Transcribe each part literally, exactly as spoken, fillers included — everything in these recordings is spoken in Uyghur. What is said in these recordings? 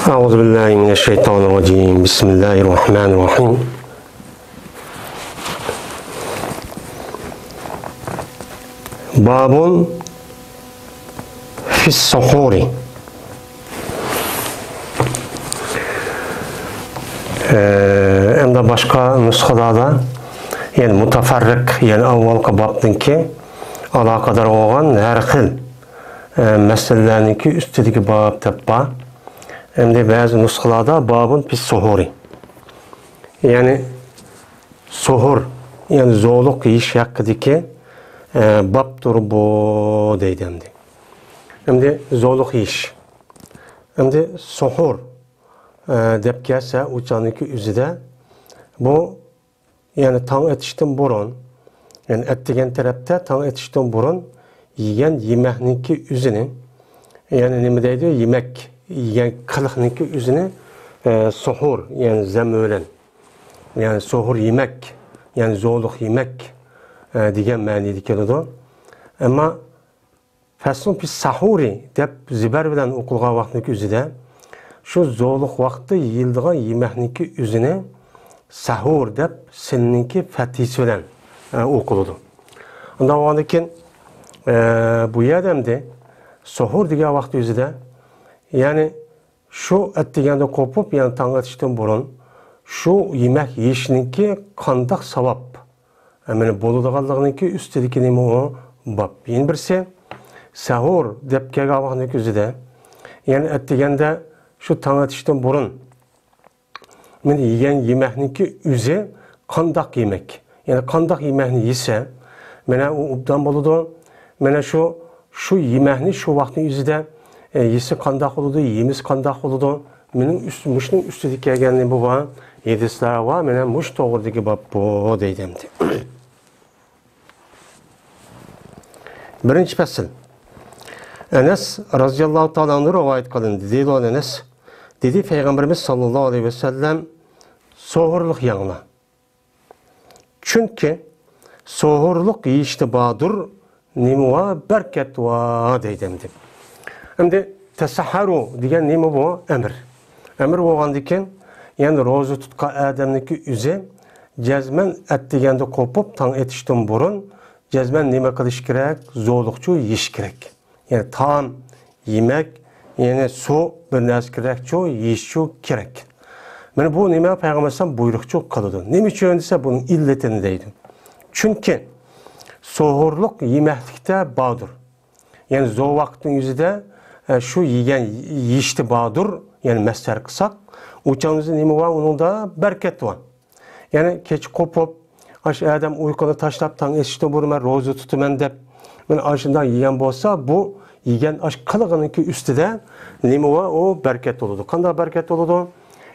أعوذ بالله من الشيطان الرجيم. بسم الله الرحمن الرحيم. باب في السحور. ئەمدى باشقا نۇسخىلاردا، يەنى مۇتەفەررىق، يەنى ئاۋۋالقى بابنىڭكى ئالاقىدار بولغان ھەر خىل، ئە، مەسىلىلەرنىڭكى ئۈستىدىكى باب دەپ بار. ئەمدى بەزى نۇسخىلاردا بابۇن پىس سۇھۇرى. يەنى سۇھۇر، يەنى زولۇق يېيىش ھەققىدىكى، ئە، بابتۇر بۇ دەيدۇ ئەمدى. ئەمدى زولۇق يېيىش. ئەمدى سۇھۇر، ئە، دەپ كەلسە، ئۇ چاغنىڭكى ئۆزىدە بۇ يەنى تاڭ ئېتىشتىن بۇرۇن، يەنى ئەتىگەن تەرەپتە تاڭ ئېتىشتىن بۇرۇن يېگەن يېمەكنىڭكى ئۆزىنى، يەنى نېمە دەيدۇ؟ يېمەك، يېگەن قىلىقنىڭكى ئۆزىنى، ئە، سۇھۇر، يەنى زەمئۆلەن، يەنى سۇھۇر يېمەك، يەنى زولۇق يېمەك، ئە، دېگەن مەنىدە كېلىدۇ. ئەمما فەسلۇن پىس سەھۇرى دەپ زىبەر بىلەن ئوقۇلغان ۋاقىتنىڭكى ئۆزىدە، شۇ زولۇق ۋاقىتتا يېيىلىدىغان يېمەكنىڭكى ئۆزىنى سەھۇر دەپ سىننىڭكى فەتھىسى بىلەن، ئە، ئوقۇلىدۇ. ئۇنداق بولغاندىن كېيىن، ئە، بۇ يەردە ئەمدى سۇھۇر دېگەن ۋاقىت ئۆزىدە، يەنى شۇ ئەتىگەندە قوپۇپ، يەنى تاڭ ئېتىشتىن بۇرۇن شۇ يېمەك يېيىشنىڭكى قانداق ساۋاب، ئەمەلىي بولىدىغانلىقىنىڭكى ئۈستىدىكى نېمە ئۇ باب. يەنە بىرسى، سەھۇر دەپ كەلگەن ۋاقىتنىڭكى ئۆزىدە، يەنى ئەتىگەندە شۇ تاڭ ئېتىشتىن بۇرۇن مانا يېگەن يېمەكنىڭكى ئۆزى قانداق يېمەك؟ يەنى قانداق يېمەكنى يېسە، مانا ئۇ ئوبدان بولىدۇ. مانا شۇ، شۇ يېمەكنى شۇ ۋاقىتنىڭ ئۆزىدە، ئە، يېسە قانداق بولىدۇ، يېمىسە قانداق بولىدۇ؟ مېنىڭ ئۈست-، مۇشۇنىڭ ئۈستىدە كەلگەن نېمە بار؟ ھەدىسلەر بار، مانا مۇشۇ توغرىدىكى باب بۇ دەيدۇ ئەمدى. بىرىنچى پەسىل. ئەنەس رازىياللاھۇ تائالا ئەنھۇ رىۋايەت قىلىندى. دېدى ئەنەس، دېدى پەيغەمبىرىمىز ساللاللاھۇ ئەلەيھى ۋەسەللەم، سوغۇرلۇق يەڭلار. چۈنكى سوغۇرلۇق يېيىشتە باردۇر نېمە ۋار، بەرىكەت ۋار دەيدۇ ئەمدى. ئەمدى تەسەھھەرۇ دېگەن نېمە بۇ؟ ئەمىر. ئەمىر بولغاندىكىن، يەنى روزا تۇتقان ئادەمنىڭكى ئۆزى جەزمەن ئەتىگەندە قوپۇپ، تاڭ ئېتىشتىن بۇرۇن جەزمەن نېمە قىلىش كېرەك؟ زولۇقچۇ يېيىش كېرەك. يەنى تائام، يېمەك، يەنى سۇ، بىر نەرسە كېرەكچۇ، يېيىشچۇ كېرەك. مانا بۇ نېمە؟ پەيغەمبەر ئەلەيھىسسالام بۇيرۇقچۇ قىلىدۇ. نېمە ئۈچۈن دېسە، بۇنىڭ ئىللىتىنى دەيدۇ. چۈنكى سوغۇرلۇق يېمەكلىكتە باردۇر. يەنى زو ۋاقىتنىڭ ئۆزىدە، ئە، شۇ يېگەن يېيىشتە باردۇر، يەنى مەسخەرە قىلساق، ئۇ چاغنىڭ ئۆزىدە نېمە بار؟ ئۇنىڭدا بەرىكەت بار. يەنى كېچە قوپۇپ، ئاشۇ ئادەم ئۇيقۇنى تاشلاپ، تاڭ ئېتىشتىن بۇرۇن مەن روزا تۇتىمەن دەپ، مانا ئاشۇنداق يېگەن بولسا، بۇ يېگەن ئاشۇ قىلىقىنىڭكى ئۈستىدە نېمە بار؟ ئۇ بەرىكەت بولىدۇ. قانداق بەرىكەت بولىدۇ؟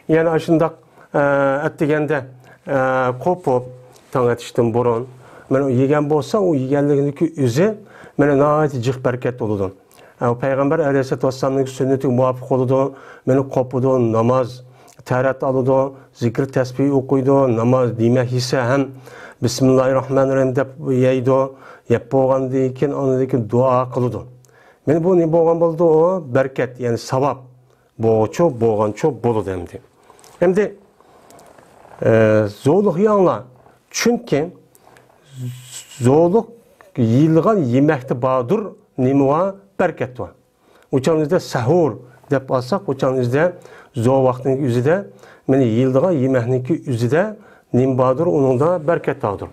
يەنى ئاشۇنداق، ئە، ئەتىگەندە، ئە، قوپۇپ، تاڭ ئېتىشتىن بۇرۇن، مانا يېگەن بولسا، ئۇ يېگەنلىكىنىڭكى ئۆزى، مانا ناھايىتى جىق بەرىكەت بولىدۇ. ئە، پەيغەمبەر ئەلەيھىسسالاتۇ ۋەسسالامنىڭ سۈننىتىگە مۇۋاپىق بولىدۇ. مانا قوپىدۇ، ناماز، تەھارەت ئالىدۇ، زىكىر تەسبىھ ئوقۇيدۇ، ناماز، يېمەك يېسە ھەم بىسمىللاھىررەھمانىررەھىم دەپ يەيدۇ. يەپ بولغاندىن كېيىن، ئاندىن كېيىن دۇئا قىلىدۇ. مانا بۇ نېمە بولغان بولىدۇ؟ ئۇ بەرىكەت، يەنى ساۋاب بولغۇچۇ، بولغانچۇ بولىدۇ ئەمدى. ئەمدى، ئە، زولۇق يەڭلار. چۈنكى زولۇق يېيىلغان يېمەكتە باردۇر نېمە بار؟ بەرىكەت بار. ئۇ چاغنىڭ ئۆزىدە سەھۇر دەپ ئالساق، ئۇ چاغنىڭ ئۆزىدە، زو ۋاقتىنىڭ ئۆزىدە، مانا يېيىلىدىغان يېمەكنىڭكى ئۆزىدە نېمە باردۇر؟ ئۇنىڭدا بەرىكەت باردۇر.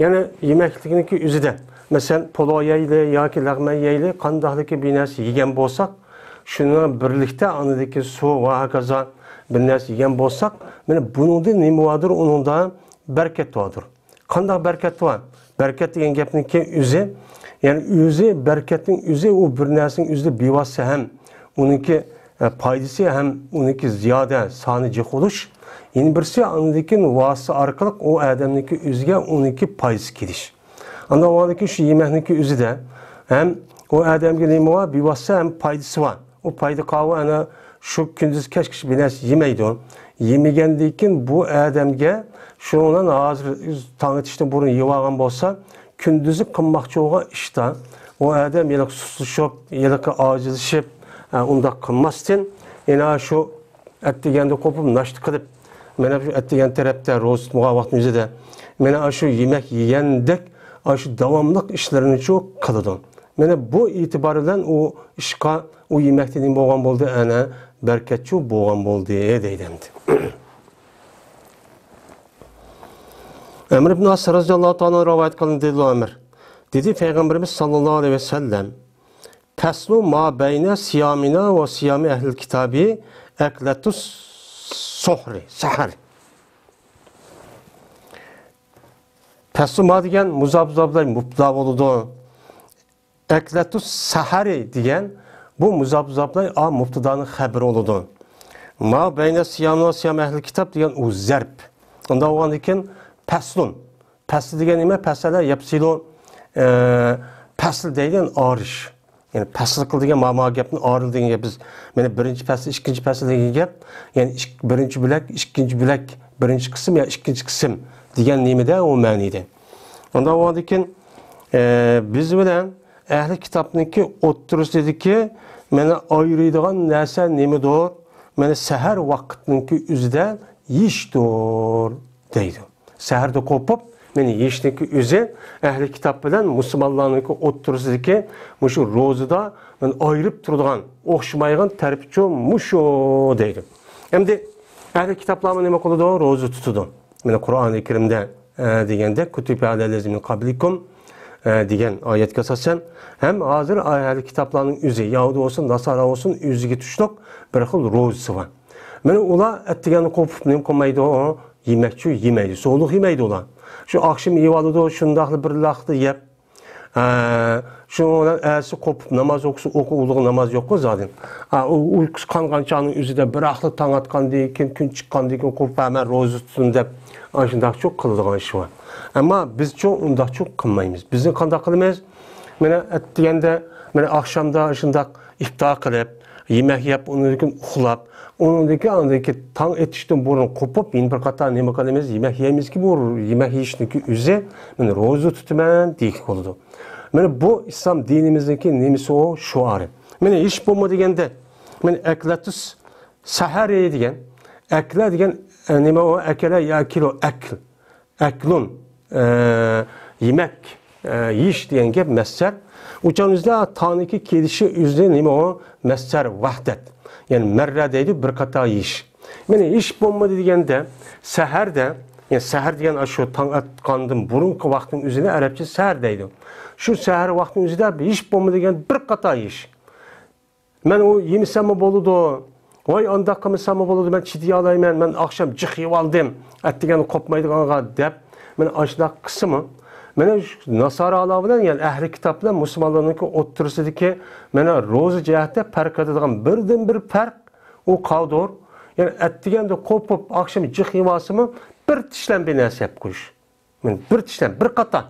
يەنى يېمەكلىكنىڭكى ئۆزىدە، مەسىلەن، پولۇ يەيلى ياكى لەغمەن يەيلى، قانداقلىكى بىر نەرسە يېگەن بولساق، شۇنىڭ بىلەن بىرلىكتە ئاندىكى سۇ ۋە ھاكازا بىر نەرسە يېگەن بولساق، مانا بۇنىڭدا نېمە باردۇر؟ ئۇنىڭدا بەرىكەت باردۇر. قانداق بەرىكەت بار؟ بەرىكەت دېگەن گەپنىڭكى ئۆزى، يەنى ئۆزى، بەرىكەتنىڭ ئۆزى، ئۇ بىر نەرسىنىڭ ئۆزىدە بىۋاسىتە ھەم ئۇنىڭكى، ئە، پايدىسى ھەم ئۇنىڭكى زىيادە سانى جىق بولۇش. يەنە بىرسى، ئاندىن كېيىن ۋاسىتە ئارقىلىق ئۇ ئادەمنىڭكى ئۆزىگە ئۇنىڭكى پايدىسى كېلىش. ئاندىن ئۇنىڭدىن كېيىن شۇ يېمەكنىڭكى ئۆزىدە ھەم ئۇ ئادەمگە نېمە بار؟ بىۋاسىتە ھەم پايدىسى بار. ئۇ پايدا قاۋۇ ئەنە شۇ كۈندۈز كەچكىچە بىر نەرسە يېمەيدۇ. يېمىگەندىن كېيىن بۇ ئادەمگە شۇنىڭ بىلەن ھازىر تاڭ ئېتىشتىن بۇرۇن يېۋالغان بولسا، كۈندۈزى قىلماقچى بولغان ئىشتا ئۇ ئادەم ھېلىقى سۇسلىشىپ، ھېلىقى ئاجىزلىشىپ، ئە، ئۇنداق قىلماستىن، يەنە شۇ ئەتىگەندە قوپۇپ، ناشتا قىلىپ، مانا شۇ ئەتىگەن تەرەپتە روزا تۇتمىغان ۋاقتىمىزدا، مانا ئاشۇ يېمەك يېگەندەك، ئاشۇ داۋاملىق ئىشلىرىنىچۇ قىلىدۇ. مانا بۇ ئېتىبار بىلەن ئۇ ئىشقا، ئۇ يېمەكتە نېمە بولغان بولدى؟ ئەنە بەرىكەتچۇ بولغان بولدى، دەيدۇ ئەمدى. ئەمر ئىبن ئاس رەزىياللاھۇ تائالا رىۋايەت قىلىندى، دېدى ئەمر. دېدى پەيغەمبىرىمىز ساللاللاھۇ ئەلەيھى ۋەسەللەم، پەسلۇ ما بەينە سىيامىنا ۋە سىيامى ئەھلىل كىتابى ئەكلەتۇ سۇھرى، سەھەر. پەسلۇ ما دېگەن مۇزاپ مۇزاپلار مۇبتىدا بولىدۇ. ئەكلەتۇ سەھەرى دېگەن بۇ مۇزاپ مۇزاپلار ئا مۇبتىدانىڭ خەبىرى بولىدۇ. ما بەينە سىيامىنا ۋە سىيامى ئەھلىل كىتاب دېگەن ئۇ زەرپ. ئۇنداق بولغاندىن كېيىن پەسلۇن. پەسلى دېگەن نېمە؟ پەسەلە يەپسىلۇ، ئە، پەسل دەيدىغان ئايرىش. يەنى پەسل قىل دېگەن ما، ما گەپنى ئايرىل دېگەن گەپ. بىز، مانا بىرىنچى پەسىل، ئىككىنچى پەسىل دېگەن گەپ. يەنى ئىك-، بىرىنچى بۆلەك، ئىككىنچى بۆلەك، بىرىنچى قىسىم يا ئىككىنچى قىسىم دېگەن نېمىدە ئۇ مەنىدە. ئۇنداق بولغاندىن كېيىن، ئە، بىز بىلەن ئەھلى كىتابنىڭكى ئوتتۇرىسىدىكى مانا ئايرىيدىغان نەرسە نېمىدۇر؟ مانا سەھەر ۋاقىتنىڭكى ئۆزىدە يېيىشتۇر، دەيدۇ. سەھەردە قوپۇپ، مانا يېيىشنىڭكى ئۆزى ئەھلى كىتاب بىلەن مۇسۇلمانلارنىڭكى ئوتتۇرىسىدىكى مۇشۇ روزىدا مانا ئايرىپ تۇرىدىغان، ئوخشىمايدىغان تەرىپىچۇ مۇشۇ، دەيدۇ. ئەمدى ئەھلى كىتابلارمۇ نېمە قىلىدۇ؟ روزا تۇتىدۇ. مانا قۇرئانى كەرىمدە، ئە، دېگەندەك، كۇتىبە ئەلەللەزىنە مىن قەبلىكۇم، ئە، دېگەن ئايەتكە ئاساسەن، ھەم ھازىر ئەھلى كىتابلارنىڭ ئۆزى، يەھۇدىي بولسۇن، ناسارا بولسۇن، ئۆزىگە تۇشلۇق بىر خىل روزىسى بار. مانا ئۇلار ئەتىگەندە قوپۇپ نېمە قىلمايدۇ؟ يېمەكچۇ يېمەيدۇ، سوغۇق يېمەيدۇ ئۇلار. شۇ ئاخشىمى يېۋالىدۇ، شۇنداقلا بىر لاقتا يەپ، ئە، شۇنىڭ بىلەن ئەتىسى قوپۇپ ناماز ئوقۇسا، ئوقۇ ئۇلۇغ ناماز يوققۇ زادى. ئا، ئۇ ئۇيقۇسى قانغان چاغنىڭ ئۆزىدە بىراقلا تاڭ ئاتقاندىن كېيىن، كۈن چىققاندىن كېيىن قوپۇپ، ھە، مەن روزا تۇتتۇم دەپ، ئاشۇنداقچۇ قىلىدىغان ئىش بار. ئەمما بىزچۇ ئۇنداقچۇ قىلمايمىز. بىز قانداق قىلىمىز؟ مانا ئەتىگەندە، مانا ئاخشامدا شۇنداق ئىپتار قىلىپ، يېمەك يەپ، ئۇنىڭدىن كېيىن ئۇخلاپ، ئۇنىڭدىن كېيىن، ئاندىن كېيىن تاڭ ئېتىشتىن بۇرۇن قوپۇپ، يەنە بىر قاتار نېمە قىلىمىز؟ يېمەك يەيمىزكى، بۇ يېمەك يېيىشنىڭكى ئۆزى، مانا روزا تۇتىمەن دېگىلى بولىدۇ. مانا بۇ ئىسلام دىنىمىزنىڭكى نېمىسى ئۇ؟ شوئارى. مانا ھېچ بولما دېگەندە، مانا ئەكلەتۇ سەھەرى دېگەن، ئەكلە دېگەن، ئە، نېمە ئۇ؟ ئەكەلە ياكىلۇ، ئەكل. ئەكلۇن، ئە، يېمەك، ئە، يېيىش دېگەن گەپ مەسدەر. ئۇ چاغنىڭ ئۆزىدە تانىكى كېلىشى ئۆزى نېمە ئۇ؟ مەسدەر ۋەھدەت. يەنى مەررە دەيدۇ، بىر قاتار يېيىش. مانا ھېچ بولمىدى دېگەندە، سەھەردە، يەنى سەھەر دېگەن ئاشۇ تاڭ ئاتقاندىن بۇرۇنقى ۋاقىتنىڭ ئۆزىنى ئەرەبچە سەھەر دەيدۇ. شۇ سەھەر ۋاقتىنىڭ ئۆزىدە ھېچ بولمىدى دېگەن بىر قاتار يېيىش. مەن ئۇ يېمىسەممۇ بولىدۇ، ۋاي ئانداق قىلمىساممۇ بولىدۇ، مەن چىدىيالايمەن، مەن ئاخشام جىق يېۋالدىم، ئەتىگەن قوپمايدىغانغا دەپ، مانا ئاشۇنداق قىلسىمۇ، مانا شۇ ناسارالار بىلەن، يەنى ئەھلى كىتاب بىلەن مۇسۇلمانلارنىڭكى ئوتتۇرىسىدىكى مانا روزا جەھەتتە پەرق قىلىدىغان بىردىنبىر پەرق ئۇ قاۋدۇر. يەنى ئەتىگەندە قوپۇپ، ئاخشام جىق يېۋالسىمۇ، بىر تىشلەم بىر نەرسە يەپ قويۇش. مانا بىر تىشلەم، بىر قاتار.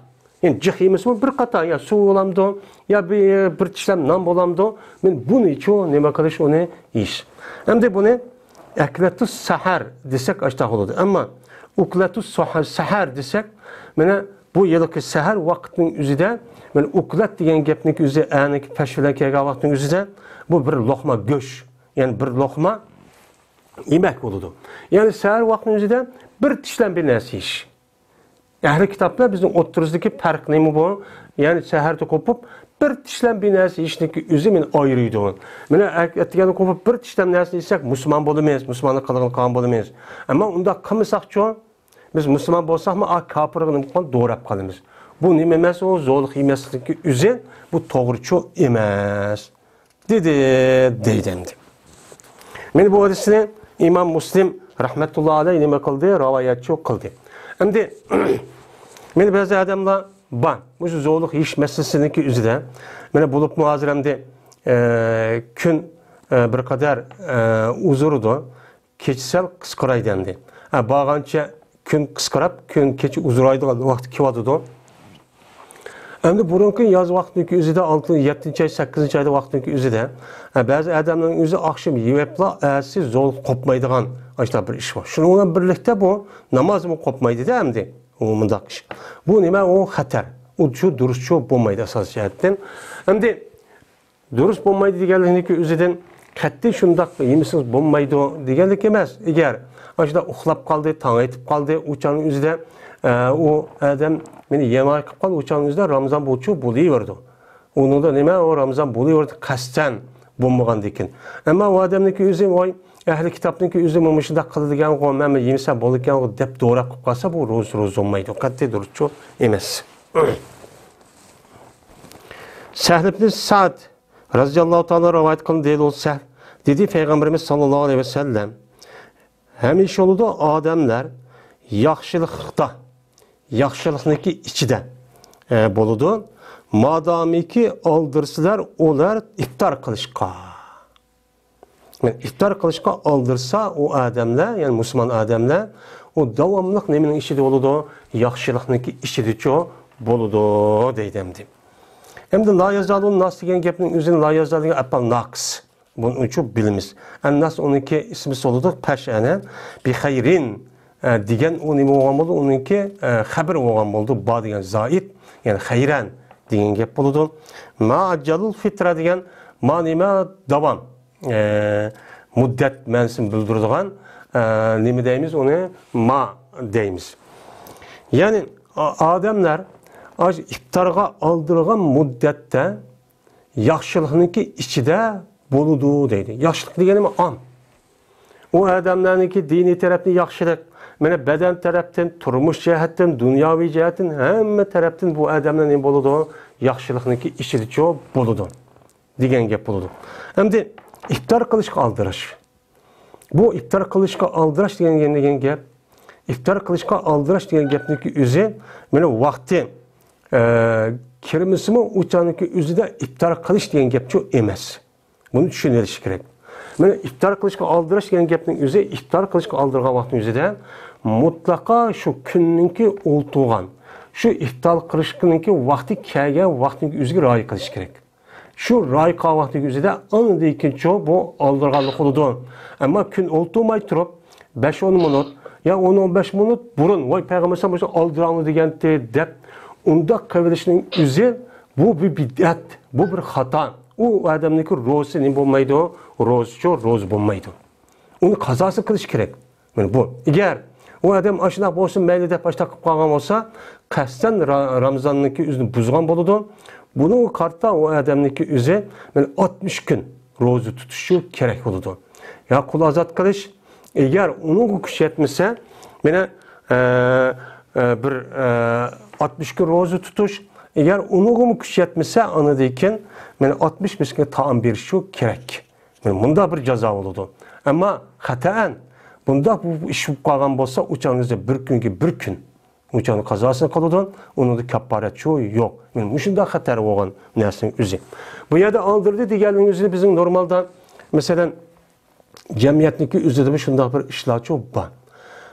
يەنى جىق يېمىسىمۇ بىر قاتار، يا سۇ بولامدۇ، يا بىر، بىر تىشلەم نان بولامدۇ؟ مانا بۇنىچۇ نېمە قىلىش، ئۇنى يېيىش. ئەمدى بۇنى ئەكلەتۇ سەھەر دېسەك ئاشتاق بولىدۇ. ئەمما ئۇكلەتۇ سەھەر، سەھەر دېسەك، مانا بۇ يىلقى سەھەر ۋاقىتنىڭ ئۆزىدە، مانا ئۇكلەت دېگەن گەپنىڭ ئۆزى ئەنىكى پەش بىلەن كەلگەن ۋاقىتنىڭ ئۆزىدە بۇ بىر لوقما گۆش، يەنى بىر لوقما يېمەك بولىدۇ. يەنى سەھەر ۋاقىتنىڭ ئۆزىدە بىر تىشلەم بىر نەرسە يېيىش. ئەھلى كىتاب بىلەن بىزنىڭ ئوتتۇرىسىدىكى پەرق نېمە بۇ؟ يەنى سەھەردە قوپۇپ بىر تىشلەم بىر نەرسە يېيىشنىڭكى ئۆزى مېنى ئايرىيدۇ. مانا ئەتىگەندە قوپۇپ بىر تىشلەم نەرسە يېسەك مۇسۇلمان بولىمىز، مۇسۇلمانلىق قىلغان قىلغان بولىمىز. ئەمما ئۇنداق قىلمىساقچۇ؟ بىز مۇسۇلمان بولساقمۇ، ئا، كاپىرغا نېمە قىلغان دوراپ قالىمىز. بۇ نېمە ئەمەس، ئۇ زورلۇق يېمەسلىكنىڭكى ئۆزى، بۇ توغرىچۇ ئەمەس. دېدى، دەيدۇ ئەمدى. مانا بۇ ھەدىسنى ئىمام مۇسلىم رەھمەتۇللا ئەلەيھ نېمە قىلدى؟ رىۋايەتچۇ قىلدى. ئەمدى مانا بەزى ئادەملەر بار، مۇشۇ زورلۇق يېيىش مەسىلىسىنىڭكى ئۆزىدە. مانا بولۇپمۇ ھازىر ئەمدى، ئە، كۈن، ئە، بىر قەدەر، ئە، ئۇزىرىدۇ. كېچە سەل قىسقىرايدۇ ئەمدى. ھە، بارغانچە كۈن قىسقىراپ، كۈن كېچە ئۇزىرايدىغان ۋاقىت كېلىۋاتىدۇ. ئەمدى بۇرۇنقى ياز ۋاقتىنىڭكى ئۆزىدە ئالتە، يەتتىنچى ئاي، سەككىزىنچى ئايدا ۋاقتىنىڭكى ئۆزىدە، ھە، بەزى ئادەمنىڭ ئۆزى ئاخشام يېۋەپلا ئەتىسى زور قوپمايدىغان ئاشۇنداق بىر ئىش بار. شۇنىڭ بىلەن بىرلىكتە بۇ نامازمۇ قوپمايدۇ-دە ئەمدى. ئۇ مۇنداق ئىش. بۇ نېمە؟ ئۇ خەتەر. ئۇ شۇ دۇرۇسچۇ بولمايدۇ ئاساسىي جەھەتتىن. ئەمدى دۇرۇس بولمايدۇ دېگەنلىكنىڭكى ئۆزىدىن قەتئىي شۇنداق يېمىسىڭىز بولمايدۇ دېگەنلىك ئەمەس. ئەگەر ئاشۇنداق ئۇخلاپ قالدى، تاڭ ئېتىپ قالدى، ئۇ چاغنىڭ ئۆزىدە، ئە، ئۇ ئادەم مېنى يەمەي قىلىپ قالدى، ئۇ چاغنىڭ ئۆزىدە رامزان بولچۇ بولۇۋېرىدۇ. ئۇنىڭدا نېمە، ئۇ رامزان بولۇۋېرىدۇ، قەستەن بولمىغاندىكىن. ئەمما ئۇ ئادەمنىڭكى ئۆزى، ۋاي، ئەھلى كىتابنىڭكى ئۆزى مۇشۇنداق قىلىدىكەنغۇ، مەنمۇ يېمىسەم بولىدىكەنغۇ دەپ دوراپ قىلىپ قالسا، بۇ روزا، روزا بولمايدۇ، قەتئىي دۇرۇسچۇ ئەمەس. سەھل ئىبن سەئد رەزىياللاھۇ تائالا رىۋايەت قىلىندى، دېدى سەھل، دېدى پەيغەمبىرىمىز ساللاللاھۇ ئەلەيھى ۋەسەللەم، ھەمىشە بولىدۇ ئادەملەر ياخشىلىقتا، ياخشىلىقنىڭكى ئىچىدە، ئە، بولىدۇ. مادامىكى ئالدىرسىلەر ئۇلار ئىپتار قىلىشقا. يەنى ئىپتار قىلىشقا ئالدىرسا ئۇ ئادەملەر، يەنى مۇسۇلمان ئادەملەر، ئۇ داۋاملىق نېمىنىڭ ئىچىدە بولىدۇ؟ ياخشىلىقنىڭكى ئىچىدىچۇ بولىدۇ، دەيدۇ ئەمدى. ئەمدى لا يازالۇن ناس دېگەن گەپنىڭ ئۆزىنى لا يازال دېگەن ئەپەل ناقىس. بۇنى ئۇچۇپ بىلىمىز. ئەنناس ئۇنىڭكى ئىسمى سولىدۇق، پەش ئەنە، بىخەيرىن، ئە، دېگەن ئۇ نېمە بولغان بولدى؟ ئۇنىڭكى، ئە، خەبىرى بولغان بولدى. با دېگەن زائىد، يەنى خەيرەن دېگەن گەپ بولىدۇ. ما ئەججەلۇل فىترە دېگەن ما نېمە؟ داۋام، ئە، مۇددەت مەنىسىنى بىلدۈرىدىغان، ئە، نېمە دەيمىز ئۇنى؟ ما دەيمىز. يەنى ئا-، ئادەملەر ئاشۇ ئىپتارغا ئالدىرىغان مۇددەتتە ياخشىلىقنىڭكى ئىچىدە بولىدۇ دەيدۇ. ياخشىلىق دېگىنىمۇ ئام. ئۇ ئادەملەرنىڭكى دىنىي تەرەپتىن ياخشىلىق، مانا بەدەن تەرەپتىن، تۇرمۇش جەھەتتىن، دۇنياۋى جەھەتتىن، ھەممە تەرەپتىن بۇ ئادەملەر نېمە بولىدۇ؟ ياخشىلىقنىڭكى ئىچىدىچۇ بولىدۇ دېگەن گەپ بولىدۇ. ئەمدى ئىپتار قىلىشقا ئالدىراش. بۇ ئىپتار قىلىشقا ئالدىراش دېگەن، دېگەن گەپ، ئىپتار قىلىشقا ئالدىراش دېگەن گەپنىڭكى ئۆزى، مانا ۋاقتى، ئە، كىرمىسىمۇ ئۇ چاغنىڭكى ئۆزىدە ئىپتار قىلىش دېگەن گەپچۇ ئەمەس. بۇنى چۈشىنىۋېلىش كېرەك. مانا ئىپتار قىلىشقا ئالدىراش دېگەن گەپنىڭ ئۆزى، ئىپتار قىلىشقا ئالدىرىغان ۋاقىتنىڭ ئۆزىدە مۇتلەقا شۇ كۈننىڭكى ئولتۇرغان، شۇ ئىپتار قىلىشنىڭكى ۋاقتى كەلگەن ۋاقتىنىڭكى ئۆزىگە رىئايە قىلىش كېرەك. شۇ رىئايە قىلغان ۋاقتىنىڭكى ئۆزىدە ئاندىن كېيىنچۇ بۇ ئالدىرغانلىق بولىدۇ. ئەمما كۈن ئولتۇرماي تۇرۇپ، بەش ئون مىنۇت يا ئون ئون بەش مىنۇت بۇرۇن، ۋاي، پەيغەمبەر ئەلەيھىسسالام مۇشۇ ئالدىراڭلار دېگەنتى دەپ، ئۇنداق قىلىۋېلىشنىڭ ئۆزى، بۇ بىر بىدئەت، بۇ بىر خاتا. ئۇ ئادەمنىڭكى روزىسى نېمە بولمايدۇ؟ روزىچۇ، روزا بولمايدۇ. ئۇنى قازاسى قىلىش كېرەك. مانا بۇ. ئەگەر ئۇ ئادەم ئاشۇنداق بولسۇن، مەيلى دەپ ئاشۇنداق قىلىپ قالغان بولسا، قەستەن را-، رامزاننىڭكى ئۆزىنى بۇزغان بولىدۇ. بۇنىڭغا قارىتا ئۇ ئادەمنىڭكى ئۆزى، مانا، ئاتمىش كۈن روزا تۇتۇشى كېرەك بولىدۇ. يا قۇل ئازاد قىلىش، ئەگەر ئۇنىڭغا كۈچ يەتمىسە، مانا، ئە، ئە، بىر، ئە، ئاتمىش كۈن روزا تۇتۇش، ئەگەر ئۇنىڭغىمۇ كۈچ يەتمىسە، ئاندىن كېيىن، مانا، ئاتمىش مىسكىنگە تائام بېرىشى كېرەك. مانا مۇنداق بىر جازا بولىدۇ. ئەمما خاتائەن بۇنداق بۇ ئىش بولۇپ قالغان بولسا، ئۇ چاغنىڭ ئۆزى بىر كۈنگە بىر كۈن ئۇ چاغنىڭ قازاسىنى قىلىدۇ، ئۇنىڭدا كاپپارەتچۇ يوق. مانا مۇشۇنداق خەتەر بولغان نەرسىنىڭ ئۆزى. بۇ يەردە ئالدىردى دېگەننىڭ ئۆزىنى بىزنىڭ نورمالدا، مەسىلەن، جەمئىيەتنىڭكى ئۆزىدىمۇ شۇنداق بىر ئىشلارچۇ بار.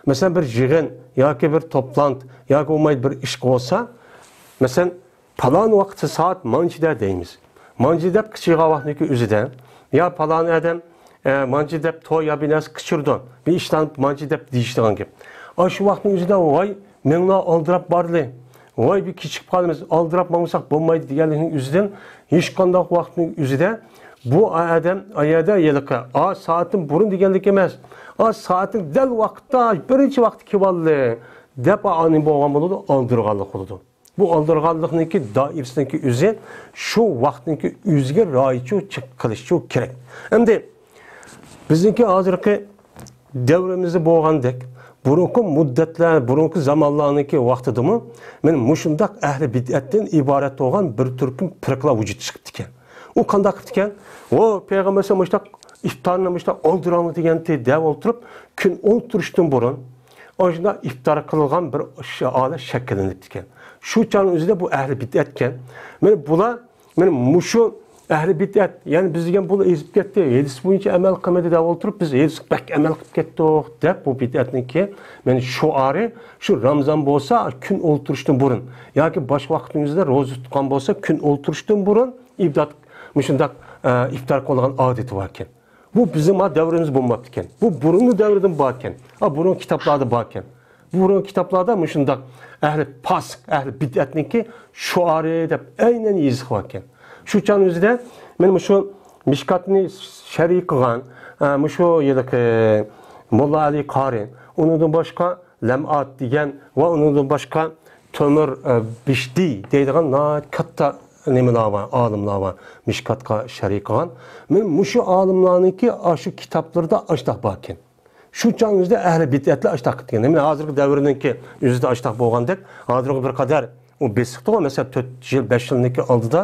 مەسىلەن، بىر يىغىن ياكى بىر توپلانت ياكى بولمايدۇ بىر ئىش بولسا، مەسىلەن، پالان ۋاقىتتا سائەت مانچىدە دەيمىز. مانچە دەپ قىچىرغان ۋاقتىنىڭكى ئۆزىدە، يا پالان ئادەم، ئە، مانچە دەپ توي يا بىر نەرسە قىچۇرىدۇ، بىر ئىشلار مانچە دەپ دېيىشىدىغان گەپ. ئاشۇ ۋاقىتنىڭ ئۆزىدە، ۋاي، مېڭىلا ئالدىراپ باردى، ۋاي، بىر كېچىكىپ قالىمىز، ئالدىراپ ماڭمىساق بولمايدۇ دېگەنلىكنىڭ ئۆزىدىن، ھېچقانداق ۋاقىتنىڭ ئۆزىدە بۇ ئادەم ئايەدە ھېلىقى، ئا، سائەتتىن بۇرۇن دېگەنلىك ئەمەس. ئا، سائەتنىڭ دەل ۋاقىتتا، بىرىنچى ۋاقىتتا كېلىۋالدى دەپ، ئانى بولغان بولىدۇ، ئالدىرغانلىق بولىدۇ. بۇ ئالدىرغانلىقنىڭكى دائىرىسىنىڭكى ئۆزى شۇ ۋاقىتنىڭكى ئۆزىگە رىئايە قىلىشچۇ كېرەك. ئەمدى بىزنىڭكى ھازىرقى دەۋرىمىزدە بولغاندەك، بۇرۇنقى مۇددەتلەر، بۇرۇنقى زامانلارنىڭكى ۋاقتىدىمۇ مانا مۇشۇنداق ئەھلى بىدئەتتىن ئىبارەت بولغان بىر تۈركۈم پىرقىلار ۋۇجۇدقا چىقىپتىكەن. ئۇ قانداق قىپتىكەن؟ ئۇ پەيغەمبەر مۇشۇنداق ئىپتارنى مۇشۇنداق ئالدىراڭلار دېگەنتى دەپ ئولتۇرۇپ، كۈن ئولتۇرۇشتىن بۇرۇن ئاشۇنداق ئىپتار قىلغان بىر ش-، ھالەت شەكىللىنىپتىكەن. شۇ چاغنىڭ ئۆزىدە بۇ ئەھلى بىدئەتكەن. مانا بۇلار، مانا مۇشۇ ئەھلى بىدئەت، يەنى بىز دېگەن بۇلار ئېزىپ كەتتى، ھەدىس بويىچە ئەمەل قىلمىدى دەپ ئولتۇرۇپ، بىز ھەدىسكە بەك ئەمەل قىلىپ كەتتۇق دەپ، بۇ بىدئەتنىڭكى مانا شوئارى شۇ رامزان بولسا كۈن ئولتۇرۇشتىن بۇرۇن ياكى باشقا ۋاقىتنىڭ ئۆزىدە روزا تۇتقان بولسا كۈن ئولتۇرۇشتىن بۇرۇن ئىبدات مۇشۇنداق، ئە، ئىپتار قىلغان ئادىتى باركەن. بۇ بىزنىڭ ما دەۋرىمىز بولماپتىكەن. بۇ بۇرۇنقى دەۋردىن باركەن. ھا، بۇرۇنقى كىتابلاردا باركەن. بۇرۇنقى كىتابلاردا مۇشۇنداق ئەھلى پاسىق، ئەھلى بىدئەتنىڭكى شوئارى دەپ ئەينەن يېزىق باركەن. شۇ چاغنىڭ ئۆزىدە مانا مۇشۇ مىشكاتنى شەرھ قىلغان، ئە، مۇشۇ ھېلىقى موللا ئەلى قارى، ئۇنىڭدىن باشقا لەمئات دېگەن ۋە ئۇنىڭدىن باشقا تۆمۈر، ئە، بىشدى دەيدىغان ناھايىتى كاتتا نېمىلەر بار، ئالىملار بار، مىشكاتقا شەرھ قىلغان. مەن مۇشۇ ئالىملارنىڭكى ئاشۇ كىتابلىرىدا ئاشۇنداق باركەن. شۇ چاغنىڭ ئۆزىدە ئەھلى بىدئەتلەر ئاشۇنداق كەتكەن. مەن ھازىرقى دەۋرنىڭكى ئۆزىدە ئاشۇنداق بولغاندەك، ھازىرقى بىر قەدەر ئۇ بېسىقتىغۇ، مەسىلەن، تۆت يىل، بەش يىلنىڭكى ئالدىدا،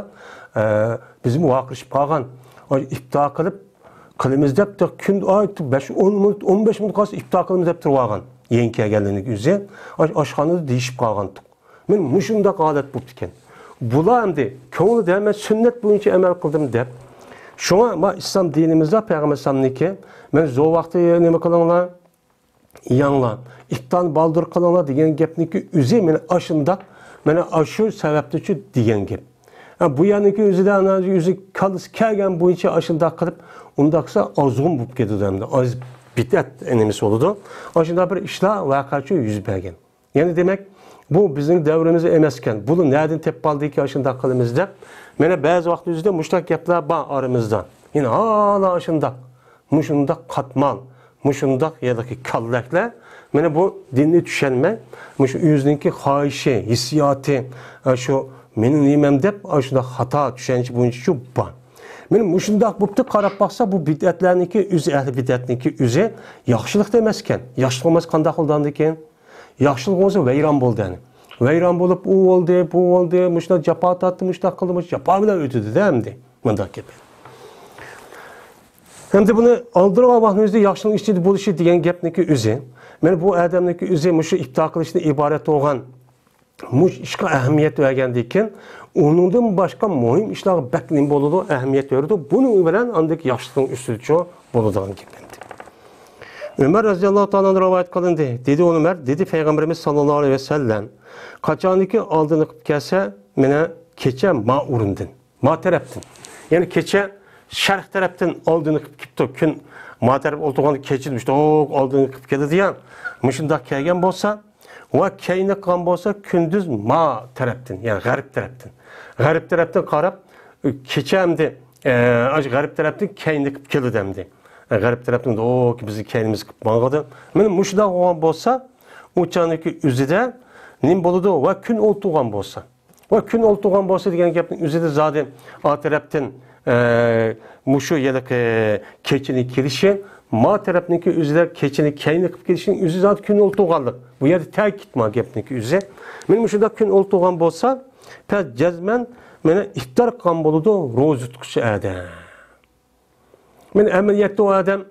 ئە، بىزمۇ ۋارقىرىشىپ قالغان. ئاي، ئىپتار قىلىپ، قىلىمىز دەپ، كۈن، ئاي، بەش، ئون مىنۇت، ئون بەش مىنۇت قالسا ئىپتار قىلىمىز دەپ تۇرۇۋالغان. يېڭى كەلگەنلىرىنىڭ ئۆزى، ئاش-، ئاشخانىدا دېيىشىپ قالغانتۇق. مەن مۇشۇنداق ھالەت بوپتىكەن. بۇلار ئەمدى كۆڭلىدە مەن سۈننەت بويىچە ئەمەل قىلدىم دەپ. شۇڭا ما ئىسلام دىنىمىزدا پەيغەمبەر ئەلەيھىسسالامنىڭكى، مەن زور ۋاقىتتا نېمە قىلىڭلار، يەڭلار، ئىپتارنى بالدۇر قىلىڭلار دېگەن گەپنىڭكى ئۆزى مانا ئاشۇنداق، مانا ئاشۇ سەۋەبتىچۇ دېگەن گەپ. ھە، بۇ يەرنىڭكى ئۆزىدە ئانا ئۆزى كاللىسى كەلگەن بويىچە ئاشۇنداق قىلىپ، ئۇنداق قىلسا ئازغۇن بولۇپ كېتىدۇ ئەمدى. ئاز بىدئەت نېمىسى بولىدۇ. ئاشۇنداق بىر ئىشلار ۋەقەچۇ يۈز بەرگەن. يەنى دېمەك، بۇ بىزنىڭ دەۋرىمىزدە ئەمەسكەن. بۇنى نەدىن تېپىپ ئالدىكى ئاشۇنداق قىلىمىز دەپ. مانا بەزى ۋاقىت ئۆزىدە مۇشۇنداق گەپلەر بار ئارىمىزدا. يەنى ھالا ئاشۇنداق، مۇشۇنداق قاتمال، مۇشۇنداق يەنىكى كاللەكلەر. مانا بۇ دىننى چۈشەنمەي، مۇشۇ ئۆزىنىڭكى خاھىشى، ھېسسىياتى، ئە، شۇ مېنىڭ نېمەم دەپ، ئاشۇنداق خاتا چۈشەنچە بويىچە شۇ بار. مانا مۇشۇنداق بوپتۇ، قاراپ باقسا، بۇ بىدئەتلەرنىڭكى ئۆزى، ئەھلى بىدئەتنىڭكى ئۆزى ياخشىلىقتا ئەمەسكەن. ياخشىلىق بولمىسا قانداق بولىدىكىن؟ ياخشىلىق بولسا ۋەيران بولدى، يەنى. ۋەيران بولۇپ، ئۇ بولدى، بۇ بولدى، مۇشۇنداق جاپا تارتتى، مۇشۇنداق قىلدى، مۇشۇ جاپا بىلەن ئۆتىدى-دە ئەمدى. مۇنداق گەپ. ئەمدى بۇنى ئالدىرىغان ۋاقتىنىڭ ئۆزىدە ياخشىلىق ئىچىدە بولۇشى دېگەن گەپنىڭكى ئۆزى. مانا بۇ ئادەمنىڭكى ئۆزى مۇشۇ ئىپتار قىلىشتىن ئىبارەت بولغان مۇشۇ ئىشقا ئەھمىيەت بەرگەندىن كېيىن، ئۇنىڭدىن باشقا مۇھىم ئىشلارغا بەك نېمە بولىدۇ، ئەھمىيەت بېرىدۇ. بۇنىڭ بىلەن ئاندىكى ياخشىلىقنىڭ ئۈستىدىچۇ بولىدىغان گەپ ئەمدى. ئۆمەر رەزىياللاھۇ تائالا ئانھۇدىن رىۋايەت قىلىندى. دېدى ئۇ ئۆمەر، دېدى پەيغەمبىرىمىز ساللاللاھۇ ئەلەيھى ۋەسەللەم، قاچانكى ئالدىنى قىلىپ كەلسە، مانا كېچە ما ئورۇندىن، ما تەرەپتىن. يەنى كېچە شەرق تەرەپتىن ئالدىنى قىلىپ كېلىپتۇ. كۈن ما تەرەپ ئولتۇرغاندا كېچىدە مۇشۇنداق ئالدىنى قىلىپ كېلىدۇ يا. مۇشۇنداق كەلگەن بولسا، ۋە كەينى قىلغان بولسا، كۈندۈز ما تەرەپتىن، يەنى غەرب تەرەپتىن. غەرب تەرەپتىن قاراپ، كېچە ئەمدى، ئە، ئاشۇ غەرب تەرەپتىن كەينى قىلىپ كېلىدۇ ئەمدى. غەرب تەرەپتىن، ئو، بىزنىڭ كەينىمىز قىلىپ ماڭغىدى. مانا مۇشۇنداق بولغان بولسا، ئۇ چاغنىڭكى ئۆزىدە نېمە بولىدۇ؟ ۋە كۈن ئولتۇرغان بولسا. ۋە كۈن ئولتۇرغان بولسا دېگەن گەپنىڭ ئۆزىدە زادى ئا تەرەپتىن، ئە، مۇشۇ ھېلىقى كېچىنى كېلىشى، ما تەرەپنىڭكى ئۆزىدە كېچىنى كەينى قىلىپ كېلىشىنىڭ ئۆزى زادى كۈن ئولتۇرغانلىق. بۇ يەردە تەكىت ما گەپنىڭكى ئۆزى. مانا مۇشۇنداق كۈن ئولتۇرغان بولسا، پەس جەزمەن مانا ئىپتار قىلغان بولىدۇ روزا تۇتقۇچى ئادەم. مانا ئەمەلىيەتتە ئۇ ئادەم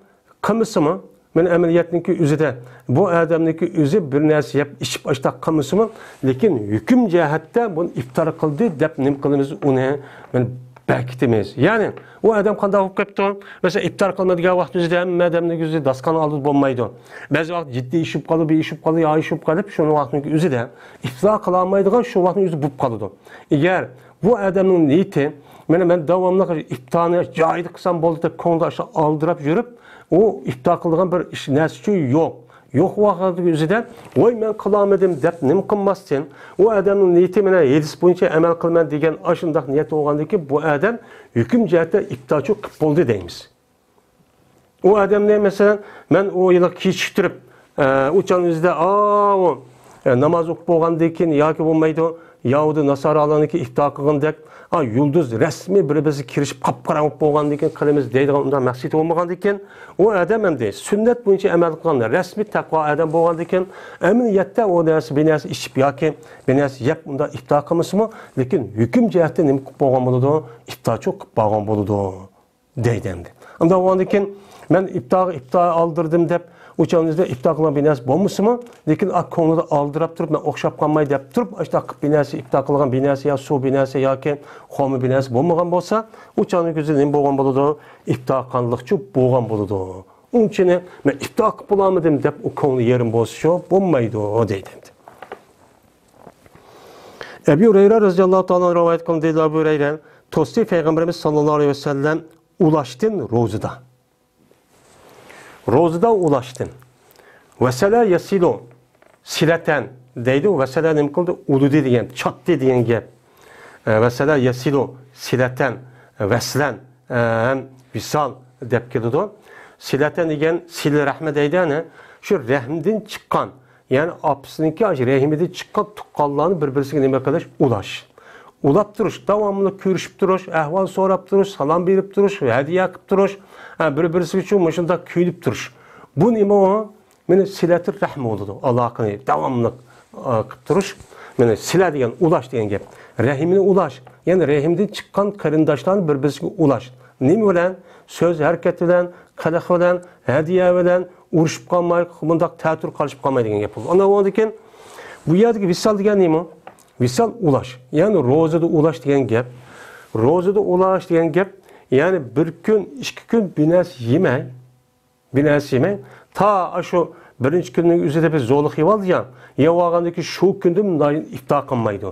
قىلمىسىمۇ، مانا ئەمەلىيەتنىڭكى ئۆزىدە بۇ ئادەمنىڭكى ئۆزى بىر نەرسە يەپ ئىچىپ ئاشتاق قىلمىسىمۇ، لېكىن ھۆكۈم جەھەتتە بۇنى ئىپتار قىلدى دەپ نېمە قىلىمىز ئۇنى، مانا بەكىتىمىز. يەنى ئۇ ئادەم قانداق بولۇپ كەپتۇ؟ مەسىلەن، ئىپتار قىلىنىدىغان ۋاقىت ئۆزىدە ھەممە ئادەمنىڭ ئۆزى داستىخان ئالدىدا بولمايدۇ. بەزى ۋاقىت جىددىي ئىش بولۇپ قالىدۇ، بىر ئىش بولۇپ قالىدۇ، يا ئىش بولۇپ قېلىپ، شۇنىڭ ۋاقتىنىڭكى ئۆزىدە ئىپتار قىلالمايدىغان شۇ ۋاقىتنىڭ ئۆزى بولۇپ قالىدۇ. ئەگەر بۇ ئادەمنىڭ نىيىتى، مانا مەن داۋاملىق ئىپتارنى جايىدا قىلسام بولدى دەپ كۆڭلىدە ئاشۇ ئالدىراپ يۈرۈپ، ئۇ ئىپتار قىلىدىغان بىر ئىش، نەرسە ئۈچۈن يوق. يوق ۋاقىتنىڭ ئۆزىدە، ۋاي مەن قىلالمىدىم دەپ نېمە قىلماستىن، ئۇ ئادەمنىڭ نىيىتى مانا ھەدىس بويىچە ئەمەل قىلىمەن دېگەن ئاشۇنداق نىيەت بولغاندىن كېيىن بۇ ئادەم ھۆكۈم جەھەتتە ئىپتارچۇ قىلىپ بولدى دەيمىز. ئۇ ئادەمنى، مەسىلەن، مەن ئۇ ھېلىقى كېچىكتۈرۈپ، ئە، ئۇ چاغنىڭ ئۆزىدە، ئاۋۇ، ئە، ناماز ئوقۇپ بولغاندىن كېيىن ياكى بولمايدۇ، يەھۇدىي ناسارالارنىڭكى ئىپتار قىلغىنىدەك، ئا، يۇلدۇز رەسمىي بىر-بىرسىگە كىرىشىپ قاپقاراڭغۇ بولغاندىن كېيىن قىلىمىز دەيدىغان ئۇنداق مەقسىتى بولمىغاندىن كېيىن، ئۇ ئادەم ئەمدى سۈننەت بويىچە ئەمەل قىلغان رەسمىي تەقۋا ئادەم بولغاندىن كېيىن، ئەمەلىيەتتە ئۇ نەرسە، بىر نەرسە ئىچىپ ياكى بىر نەرسە يەپ ئۇنداق ئىپتار قىلمىسىمۇ، لېكىن ھۆكۈم جەھەتتە نېمە قىلىپ بولغان بولىدۇ؟ ئىپتارچۇ قىلىپ بولغان بولىدۇ. دەيدۇ ئەمدى. ئاندىن بولغاندىن كېيىن، مەن ئىپتارغا ئىپتار ئالدۇردۇم دەپ، ئۇ چاغنىڭ ئۆزىدە ئىپتار قىلغان بىر نەرسە بولمىسىمۇ، لېكىن ئا، كۆڭلىدە ئالدىراپ تۇرۇپ، مەن ئوخشاپ قالماي دەپ تۇرۇپ، ئاشۇنداق قىلىپ بىر نەرسە ئىپتار قىلغان بىر نەرسە يا سۇ بىر نەرسە ياكى خورما بىر نەرسە بولمىغان بولسا، ئۇ چاغنىڭ ئۆزىدە نېمە بولغان بولىدۇ؟ ئىپتار قىلغانلىقچۇ بولغان بولىدۇ. ئۇنچىنى مەن ئىپتار قىلىپ بولالمىدىم دەپ، ئۇ كۆڭلى يېرىم بولسىچۇ بولمايدۇ، دەيدۇ ئەمدى. ئەبۇ ھۇرەيرە رەزىياللاھۇ تائالا ئەنھۇ رىۋايەت قىلىندى، دەيدۇ ئەبۇ ھۇرەيرە، توستى پەيغەمبىرىمىز ساللاللاھۇ ئەلەيھى ۋەسەللەم ئۇلاشتىن روزىدا. روزىدا ئۇلاشتىن. ۋەسەلە يەسىلۇ سىلەتەن دەيدۇ. ۋەسەلە نېمە قىلدى؟ ئۇلىدى دېگەن، چاتتى دېگەن گەپ. ئە، ۋەسەلە يەسىلۇ سىلەتەن، ۋەسلەن، ئە، ھەم ۋىسال دەپ كېلىدۇ. سىلەتەن دېگەن سىلە رەھمە دەيدۇ، يەنى شۇ رەھمدىن چىققان، يەنى ئاپىسىنىڭكى ئاشۇ رەھمىدىن چىققان تۇغقانلارنى بىر-بىرسىگە نېمە قىلىش؟ ئۇلاش. ئۇلاپ تۇرۇش، داۋاملىق كۆرۈشۈپ تۇرۇش، ئەھۋال سوراپ تۇرۇش، سالام بېرىپ تۇرۇش، ھەدىيە قىلىپ تۇرۇش، ھە، بىر-بىرسىگە شۇ مۇشۇنداق كۆيۈنۈپ تۇرۇش. بۇ نېمە ئۇ؟ مانا سىلەتۇر رەھمە بولىدۇ. ئالاقىنى داۋاملىق، ئا، قىلىپ تۇرۇش. مانا سىلە دېگەن ئۇلاش دېگەن گەپ. رەھىمنى ئۇلاش. يەنى رەھىمدىن چىققان قېرىنداشلارنى بىر-بىرسىگە ئۇلاش. نېمە بىلەن؟ سۆز ھەرىكەت بىلەن، قىلىق بىلەن، ھەدىيە بىلەن، ئۇرۇشۇپ قالماي، مۇنداق تەتۈر قالىشىپ قالماي دېگەن گەپ بولىدۇ. ئاندىن بۇ يەردىكى ۋىسال دېگەن نېمە؟ ۋىسال ئۇلاش. يەنى روزىدا ئۇلاش دېگەن گەپ. روزىدا ئۇلاش دېگەن گەپ، يەنى بىر كۈن، ئىككى كۈن بىر نەرسە يېمەي، بىر نەرسە يېمەي، تا ئاشۇ بىرىنچى كۈننىڭ ئۆزىدە بىر زورلۇق يېۋالدى يا، يەۋالغاندىن كېيىن شۇ كۈندىن ئىپتار قىلمايدۇ.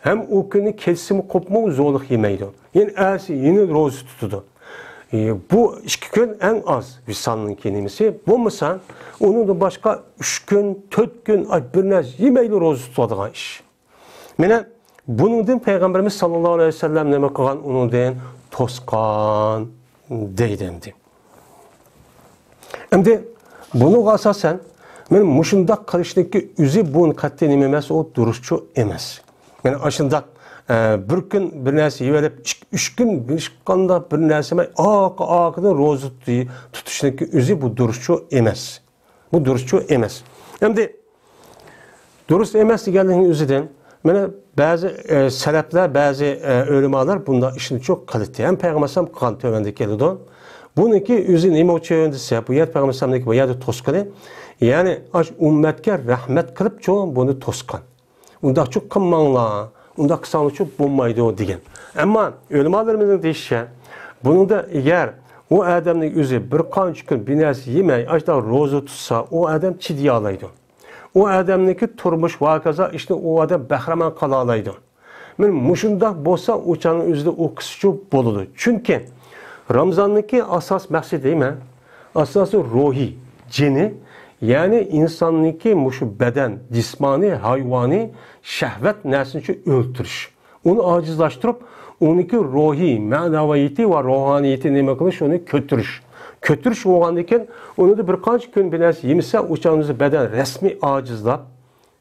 ھەم ئۇ كۈنى كەچسىمۇ قوپمۇ زورلۇق يېمەيدۇ. يەنە ئەتىسى يەنە روزا تۇتىدۇ. ئى، بۇ ئىككى كۈن ئەڭ ئاز ۋىسالنىڭكى نېمىسى. بولمىسا، ئۇنىڭدىن باشقا ئۈچ كۈن، تۆت كۈن، ئاي، بىر نەرسە يېمەيلا روزا تۇتىدىغان ئىش. مانا بۇنىڭدىن پەيغەمبىرىمىز ساللاللاھۇ ئەلەيھى ۋەسەللەم نېمە قىلغان؟ ئۇنىڭدىن توسقان دەيدۇ ئەمدى. ئەمدى بۇنىڭغا ئاساسەن، مانا مۇشۇنداق قىلىشنىڭكى ئۆزى بۇ قەتئىي نېمە ئەمەس، ئۇ دۇرۇسچۇ ئەمەس. يەنى ئاشۇنداق، ئە، بىر كۈن بىر نەرسە يېۋېلىپ، ئىك-، ئۈچ كۈن ھېچقانداق بىر نەرسە يېمەي، ئارقا-ئارقىدىن روزا تۇتۇي-، تۇتۇشنىڭكى ئۆزى بۇ دۇرۇسچۇ ئەمەس. بۇ دۇرۇسچۇ ئەمەس. ئەمدى دۇرۇس ئەمەس دېگەنلىكنىڭ ئۆزىدىن، مانا بەزى، ئە، سەلەپلەر، بەزى، ئە، ئۆلىمالار بۇنداق ئىشنى چوق قىلدى. ھەم پەيغەمبەر ئەلەيھىسسالام قىلغان تۆۋەندە كېلىدۇ. بۇنىڭكى ئۆزى نېمە ئۈچۈن دېسە، بۇ يەر پەيغەمبەر ئەلەيھىسسالامنىڭكى بۇ يەردە توسقىنى، يەنى ئاش ئۈممەتكە رەھمەت قىلىپچۇ بۇنى توسقان. ئۇنداقچۇ قىلماڭلار، ئۇنداق قىلساڭلارچۇ بولمايدۇ دېگەن. ئەمما ئۆلىمالىرىمىزنىڭ دېيىشىچە، بۇنىڭدا ئەگەر ئۇ ئادەمنىڭ ئۆزى بىر قانچە كۈن بىر نەرسە يېمەي، ئاشۇنداق روزا تۇتسا، ئۇ ئادەم چىدىيالايدۇ. ئۇ ئادەمنىڭكى تۇرمۇش ۋە ھاكازا ئىشنى ئۇ ئادەم بەھرىمەن قىلالايدۇ. مانا مۇشۇنداق بولسا، ئۇ چاغنىڭ ئۆزىدە ئۇ قىسچۇ بولىدۇ. چۈنكى رامزاننىڭكى ئاساس مەقسىتى نېمە؟ ئاساسى روھىي، جېنى، يەنى ئىنساننىڭكى مۇشۇ بەدەن، جىسمانىي، ھايۋانىي، شەھۋەت نەرسىنى ئۆلتۈرۈش. ئۇنى ئاجىزلاشتۇرۇپ، ئۇنىڭكى روھىي مەنەۋىيىتى ۋە روھانىيىتى نېمە قىلىش، ئۇنى كۆتۈرۈش. كۆتۈرۈش بولغاندىن كېيىن، ئۇنىڭدا بىر قانچە كۈن بىر نەرسە يېمىسە، ئۇ چاغدا بەدەن رەسمىي ئاجىزلاپ،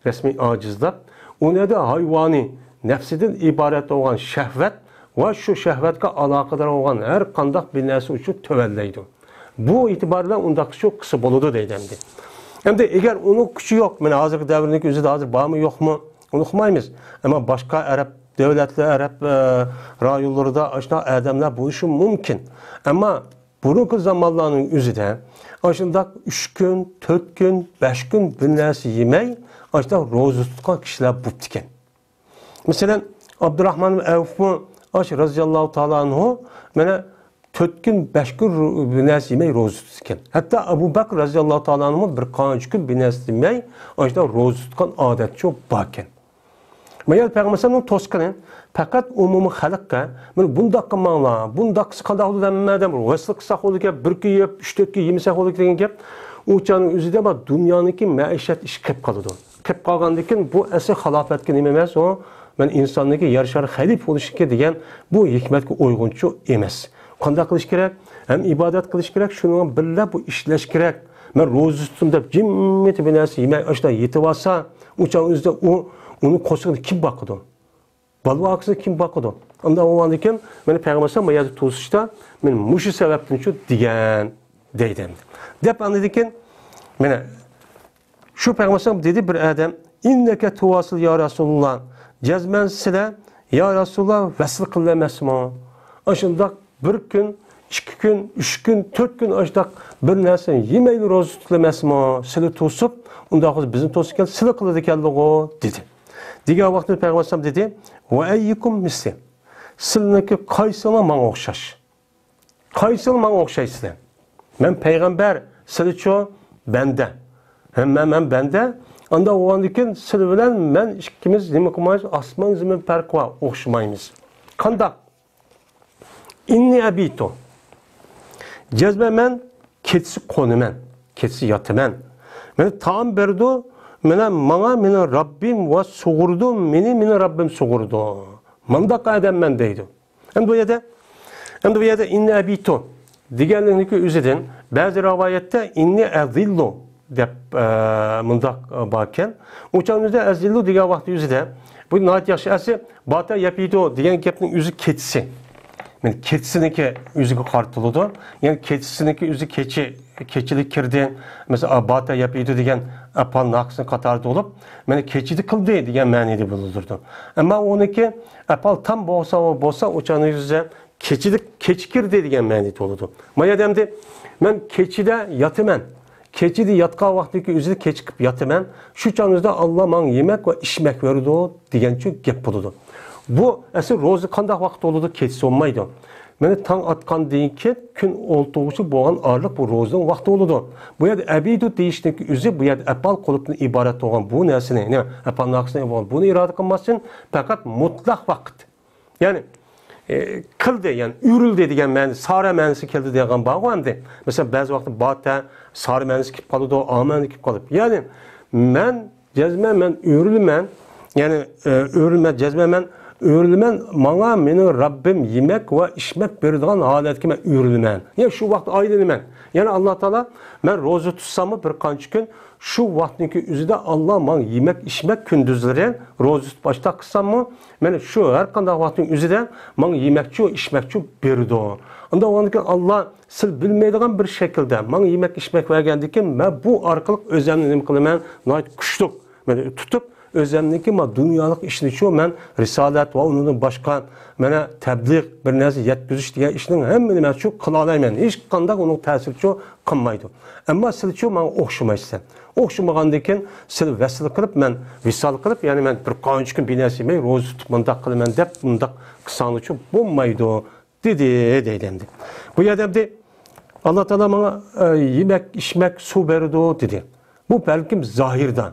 رەسمىي ئاجىزلاپ، ئۇنىڭدا ھايۋانىي نەپسىدىن ئىبارەت بولغان شەھۋەت ۋە شۇ شەھۋەتكە ئالاقىدار بولغان ھەر قانداق بىر نەرسە ئۈچۈن تۆۋەنلەيدۇ. بۇ ئېتىبار بىلەن ئۇنداق شۇ قىلسا بولىدۇ دەيدۇ ئەمدى. ئەمدى ئەگەر ئۇنىڭ كۈچى يوق، مانا ھازىرقى دەۋرنىڭكى ئۆزىدە ھازىر بارمۇ يوقمۇ، ئۇنى ئۇقمايمىز. ئەمما باشقا ئەرەب دۆلەتلەر، ئەرەب، ئە، رايونلىرىدا ئاشۇنداق ئادەملەر بولۇشى مۇمكىن. ئەمما بۇرۇنقى زامانلارنىڭ ئۆزىدە ئاشۇنداق ئۈچ كۈن، تۆت كۈن، بەش كۈن بىر نەرسە يېمەي، ئاشۇنداق روزا تۇتقان كىشىلەر بوپتىكەن. مەسىلەن، ئابدۇراخمان ئەۋفمۇ ئاش رازىياللاھۇ تائالا ئەنھۇ مانا تۆت كۈن، بەش كۈن رو-، بىر نەرسە يېمەي روزا تۇتىدىكەن. ھەتتا ئەبۇ بەكر رازىياللاھۇ تائالا ئەنھۇمۇ بىر قانچە كۈن بىر نەرسە يېمەي، ئاشۇنداق روزا تۇتقان ئادەتچۇ باركەن. مانا پەيغەمبەر ئەلەيھىسسالامنىڭ توسقىنى پەقەت ئومۇمىي خەلققە، مانا بۇنداق قىلماڭلار، بۇنداق قىلسا قانداق بولىدۇ ھەممە ئادەم، ۋەسلى قىلساق بولىدىكەن، بىر كۈن يەپ، ئۈچ تۆت كۈن يېمىسەك بولىدۇ دېگەن گەپ، ئۇ چاغنىڭ ئۆزىدە بار دۇنيانىڭكى مەئىشەت ئىشى قىلىپ قالىدۇ. قىلىپ قالغاندىن كېيىن بۇ ئەسلى خىلاپەتكە نېمە ئەمەس، ئۇ مەن ئىنساننىڭكى يەر شارى خەلىپە بولۇشىكى دېگەن بۇ ھېكمەتكە ئۇيغۇنچۇ ئەمەس. قانداق قىلىش كېرەك؟ ھەم ئىبادەت قىلىش كېرەك، شۇنىڭ بىلەن بۇ ئىشلەش كېرەك. مەن روزا تۇتتۇم دەپ جىممىتى بىر نەرسە يېمەي ئاشۇنداق يېتىۋالسا، ئۇ چاغ ئۆزىدە ئۇ، ئۇنىڭ قورسىقىنى كىم باقىدۇ؟ بالىۋاكىسىنى كىم باقىدۇ؟ ئۇنداق بولغاندىن كېيىن، مانا پەيغەمبەر ئەلەيھىسسالام بۇ يەردە توسۇشتا، مانا مۇشۇ سەۋەبتىنچۇ دېگەن دەيدۇ ئەمدى. دەپ ئاندىن كېيىن، مانا شۇ پەيغەمبەر ئەلەيھىسسالام دېدى بىر ئادەم، «ئىننەكە تۇۋاسىل يا رەسۇلۇللا.» جەزمەن سىلە، يا رەسۇلۇللا، ۋەسىل قىلىۋەرمەسمۇ؟ ئاشۇنداق بىر كۈن، ئىككى كۈن، ئۈچ كۈن، تۆت كۈن ئاشۇنداق بىر نەرسە يېمەيلا روزا تۇتۇلمەسمۇ؟ سىلە توسۇپ، ئۇنداق بولسا بىزنى توسىدىكەن، سىلە قىلىدىكەنلىغۇ، دېدى. دېگەن ۋاقىتتا پەيغەمبەر ئەلەيھىسسالام دېدى، «ۋە ئەييۇكۇم مىسلى.» سىلىنىڭكى قايسىڭلار ماڭا ئوخشاش؟ قايسىڭلار ماڭا ئوخشايسىلەر؟ مەن پەيغەمبەر، سىلىچۇ بەندە. ھەممە مەن بەندە. ئانداق بولغاندىكىن سىلى بىلەن مەن ئىككىمىز نېمە قىلمايمىز؟ ئاسمان زېمىن پەرقى بار، ئوخشىمايمىز. قانداق؟ ئىننى ئەبىتۇ. جەزمەن مەن كېچىسى قونىمەن، كېچىسى ياتىمەن. مانا تائام بېرىدۇ، مانا ماڭا مېنىڭ رەببىم ۋە سۇغۇرىدۇ، مېنى مېنىڭ رەببىم سۇغۇرىدۇ. مانداق ئادەممەن دەيدۇ. ئەمدى بۇ يەردە ئەمدى بۇ يەردە «ئىننى ئەبىتۇ» دېگەنلىكنىڭكى ئۆزىدىن بەزى رىۋايەتتە «ئىننى ئەزىللۇ» دەپ، ئە، مۇنداق، ئە، باركەن. ئۇ چاغنىڭدا «ئەزىللۇ» دېگەن ۋاقتى ئۆزىدە بۇ ناھايىتى ياخشى. ئەسلى «باتا يەبىتۇ» دېگەن گەپنىڭ ئۆزى كېچىسى. مانا كېچىسىنىڭكى ئۆزىگە قارىتىلىدۇ. يەنى كېچىسىنىڭكى ئۆزى كېچە، كېچىلىك كىردى. مەسىلەن، «باتا يەبىتۇ» دېگەن ئەپئال ناقىسنىڭ قاتارىدا بولۇپ، مانا كېچىدە قىلدى دېگەن مەنىدە بولىدۇ. ئەمما ئۇنىڭكى ئەپئال تام بولسا، بولسا ئۇ چاغنىڭدا كېچىدە، كېچە كىردى دېگەن مەنىدە بولىدۇ. ما يەردە ئەمدى مەن كېچىدە ياتىمەن. كېچىدە ياتقان ۋاقتىدىكى ئۆزىدە كېچە قىلىپ ياتىمەن. شۇ چاغنىڭدا ئاللا ماڭا يېمەك ۋە ئىچمەك بېرىدۇ دېگەنچۇ گەپ بولىدۇ. بۇ ئەسلى روزا قانداق ۋاقىت بولىدۇ؟ كېچىسى بولمايدۇ. مانا تاڭ ئاتقاندىن كېيىن كۈن ئولتۇرغۇچە بولغان ئارىلىق بۇ روزىنىڭ ۋاقتى بولىدۇ. بۇ يەردە «ئەبىدۇ» دېيىشنىڭكى ئۆزى بۇ يەردە ئەپئال قۇلۇپتىن ئىبارەت بولغان بۇ نەرسىنى، يەنى ئەپئال ناقىسىدىن ئىبارەت بۇنى ئىرادە قىلماستىن، پەقەت مۇتلەق ۋاقىت. يەنى، ئى، قىلدى، يەنى ئۆرۈلدى دېگەن مەنە، سارە مەنىسى كەلدى دېگەن بارغۇ ئەمدى. مەسىلەن، بەزى ۋاقىتتا باتا، سارە مەنىسى كېلىپ قالىدۇ، ئا مەنە كېلىپ قالىدۇ. يەنى، مەن جەزمەن مەن ئۆرۈلىمەن، يەنى، ئى، ئۆرۈلىمەن، جەزمەن مەن ئۆرۈلىمەن، ماڭا مېنىڭ رەببىم يېمەك ۋە ئىچمەك بېرىدىغان ھالەتكە مەن ئۆرۈلىمەن. يەنى شۇ ۋاقىتتا ئايلىنىمەن. يەنى ئاللا تائالا، مەن روزا تۇتساممۇ بىر قانچە كۈن، شۇ ۋاقىتنىڭكى ئۆزىدە ئاللا ماڭا يېمەك، ئىچمەك كۈندۈزلىرى روزا تۇتۇپ ئاشتاق قىلساممۇ، مانا شۇ ھەر قانداق ۋاقىتنىڭ ئۆزىدە ماڭا يېمەكچۇ، ئىچمەكچۇ بېرىدۇ. ئۇنداق بولغاندىكىن ئاللا سىز بىلمەيدىغان بىر شەكىلدە ماڭا يېمەك، ئىچمەك بەرگەندىكىن، مەن بۇ ئارقىلىق ئۆزۈمنى نېمە قىلىمەن؟ ناھايىتى كۈچلۈك، مانا تۇتۇپ، ئۆزۈمنىڭكى ما دۇنيالىق ئىشنىچۇ مەن رىسالەت ۋە ئۇنىڭدىن باشقا مانا تەبلىغ، بىر نەرسە يەتكۈزۈش دېگەن ئىشنىڭ ھەممىنى مەنچۇ قىلالايمەن. ھېچقانداق ئۇنىڭ تەسىرىچۇ قىلمايدۇ. ئەمما سىلچۇ ماڭا ئوخشىمايسىلەر. ئوخشىمىغاندىن كېيىن سىلى ۋەسىل قىلىپ، مەن ۋىسال قىلىپ، يەنى مەن بىر قانچە كۈن بىر نەرسە يېمەي، روزا تۇتۇپ مۇنداق قىلىمەن دەپ، مۇنداق قىلساڭلىچۇ بولمايدۇ، دېدى، دەيدۇ ئەمدى. بۇ يەردە ئەمدى ئاللا تائالا ماڭا، ئە، يېمەك، ئىچمەك، سۇ بېرىدۇ، دېدى. بۇ بەلكىم زاھىردا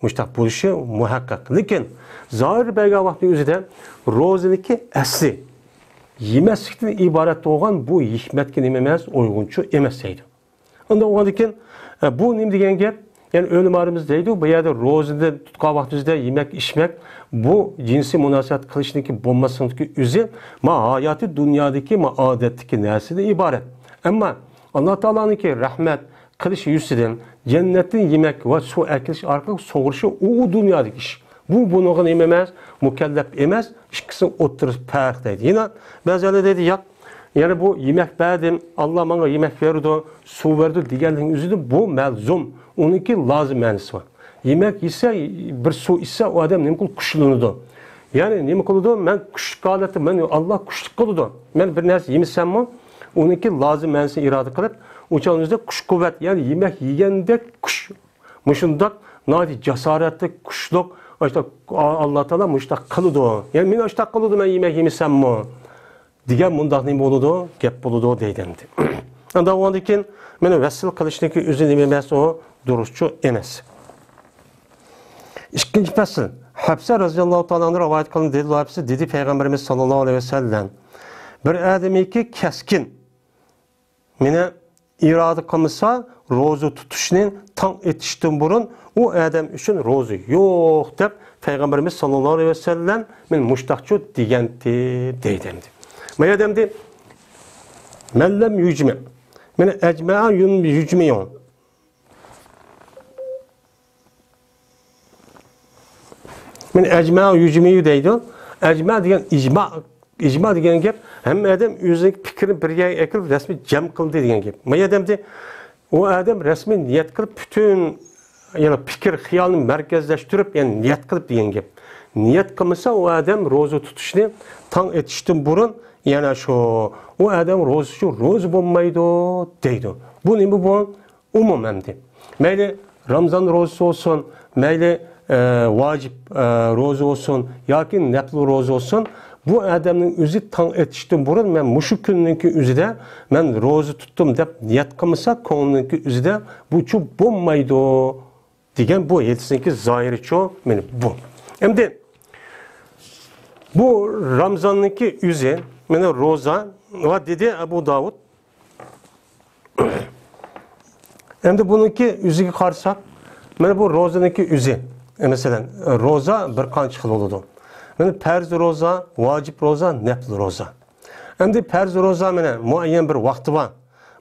مۇشتاق بولۇشى مۇھەققەق. لېكىن زاھىر بەرگەن ۋاقتىنىڭ ئۆزىدە روزىنىڭكى ئەسلى يېمەسلىكتىن ئىبارەت بولغان بۇ ھېكمەتكە نېمە ئەمەس، ئۇيغۇنچۇ ئەمەس دەيدۇ. ئۇنداق بولغاندىكىن، ئە، بۇ نېمە دېگەن گەپ؟ يەنى ئۆلىمالىرىمىز دەيدۇ، بۇ يەردە روزىنى تۇتقان ۋاقتىمىزدا يېمەك، ئىچمەك، بۇ جىنسىي مۇناسىۋەت قىلىشنىڭكى بولماسلىقنىڭكى ئۆزى، ما ھاياتىي دۇنيادىكى، ما ئادەتتىكى نەرسىدىن ئىبارەت. ئەمما ئاللا تائالانىڭكى رەھمەت قىلىش يۈزىسىدىن جەننەتتىن يېمەك ۋە سۇ ئەكېلىش ئارقىلىق سۇغۇرۇشى ئۇ، ئۇ دۇنيادىكى ئىش. بۇ بۇنىڭغا نېمە ئەمەس؟ مۇكەللەپ ئەمەس. ئىككىسىنىڭ ئوتتۇرىسى پەرق دەيدۇ. يەنە بەزىلەر دەيدۇ، ياق، يەنى بۇ يېمەك بەردىم، ئاللا ماڭا يېمەك بېرىدۇ، سۇ بېرىدۇ دېگەنلىكنىڭ ئۆزىدە بۇ مەلزۇم، ئۇنىڭكى لازىم مەنىسى بار. يېمەك يېسە، بىر سۇ ئىچسە، ئۇ ئادەم نېمە قىلىدۇ؟ كۈچلىنىدۇ. يەنى نېمە قىلىدۇ؟ مەن كۈچلۈك ھالەتتە، مەن، ئاللا كۈچلۈك قىلىدۇ. مەن بىر نەرسە يېمىسەممۇ، ئۇنىڭكى لازىم مەنىسىنى ئىرادە قىلىپ، ئۇ چاغنىڭدا كۈچ-قۇۋۋەت، يەنى يېمەك يېگەندەك كۈچ، مۇشۇنداق ناھايىتى جاسارەتلىك، كۈچلۈك، ئاشۇنداق ئاللا تائالا مۇشۇنداق قىلىدۇ. يەنى مېنى ئاشۇنداق قىلىدۇ، مەن يېمەك يېمىسەممۇ. دېگەن مۇنداق نېمە بولىدۇ؟ گەپ بولىدۇ دەيدۇ ئەمدى. ئاندىن ئۇنىڭدىن كېيىن مانا ۋەسىل قىلىشنىڭكى ئۆزى نېمە ئەمەس، ئۇ دۇرۇسچۇ ئەمەس. ئىككىنچى پەسىل. ھەپسە رەزىياللاھۇ تائالا ئەنھۇ رىۋايەت قىلغان دېدى، ھەپسە دېدى، پەيغەمبىرىمىز ساللاللاھۇ ئەلەيھى ۋەسەللەم، بىر ئادەمكى كەسكىن مېنى ئىرادە قىلمىسا، روزا تۇتۇشنى تاڭ ئېتىشتىن بۇرۇن ئۇ ئادەم ئۈچۈن روزا يوق، دەپ پەيغەمبىرىمىز ساللاللاھۇ ئەلەيھى ۋەسەللەم مېنى مۇشتاقچۇ دېگەنتى، دەيدۇ ئەمدى. ما يەردە ئەمدى، مەللەم يۇجمە. مانا ئەجمەئە يۇن-، يۇجمىيۇ. مانا ئەجمەئە يۇجمىيۇ دەيدۇ. ئەجمە دېگەن ئىجما، ئىجما دېگەن گەپ، ھەممە ئادەم ئۆزىنىڭ پىكرىنى بىر يەرگە ئەكىلىپ، رەسمىي جەم قىلدى دېگەن گەپ. ما يەردە ئەمدى ئۇ ئادەم رەسمىي نىيەت قىلىپ، پۈتۈن، يەنى پىكىر، خىيالنى مەركەزلەشتۈرۈپ، يەنى نىيەت قىلىپ دېگەن گەپ. نىيەت قىلمىسا، ئۇ ئادەم روزا تۇتۇشنى تاڭ ئېتىشتىن بۇرۇن، يەنە شۇ، ئۇ ئادەم روزىچۇ روزا بولمايدۇ دەيدۇ. بۇ نېمە بۇ؟ ئومۇم ئەمدى. مەيلى رامزان روزىسى بولسۇن، مەيلى، ئە، ۋاجىپ، ئە، روزا بولسۇن ياكى نەپلى روزا بولسۇن، بۇ ئادەمنىڭ ئۆزى تاڭ ئېتىشتىن بۇرۇن، مەن مۇشۇ كۈننىڭكى ئۆزىدە مەن روزا تۇتتۇم دەپ نىيەت قىلمىسا، كۆڭلىنىڭكى ئۆزىدە بۇچۇ بولمايدۇ دېگەن بۇ ھەدىسنىڭكى زاھىرىچۇ مانا بۇ. ئەمدى بۇ رامزاننىڭكى ئۆزى، مانا روزا ۋە دېدى ئەبۇ داۋۇد، ئەمدى بۇنىڭكى ئۆزىگە قارىساق، مانا بۇ روزىنىڭكى ئۆزى. مەسىلەن، روزا بىر قانچە خىل بولىدۇ. مانا پەرز روزا، ۋاجىپ روزا، نەپل روزا. ئەمدى پەرز روزا مانا مۇئەييەن بىر ۋاقتى بار.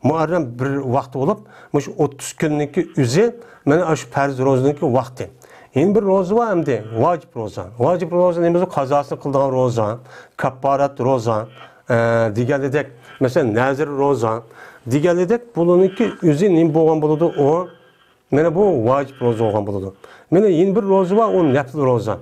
مۇئەييەن بىر ۋاقتى بولۇپ، مۇشۇ ئوتتۇز كۈننىڭكى ئۆزى مانا شۇ پەرز روزىنىڭكى ۋاقتى. يەنە بىر روزا بار ئەمدى، ۋاجىپ روزا. ۋاجىپ روزا نېمە؟ قازاسىنى قىلىدىغان روزا، كاپپارەت روزا، ئە، دېگەنلىدەك، مەسىلەن، نەزىر روزا دېگەنلىدەك، بۇلارنىڭكى ئۆزى نېمە بولغان بولىدۇ؟ ئۇ مانا بۇ ۋاجىپ روزا بولغان بولىدۇ. مانا يەنە بىر روزا بار، ئۇ نەپلى روزا.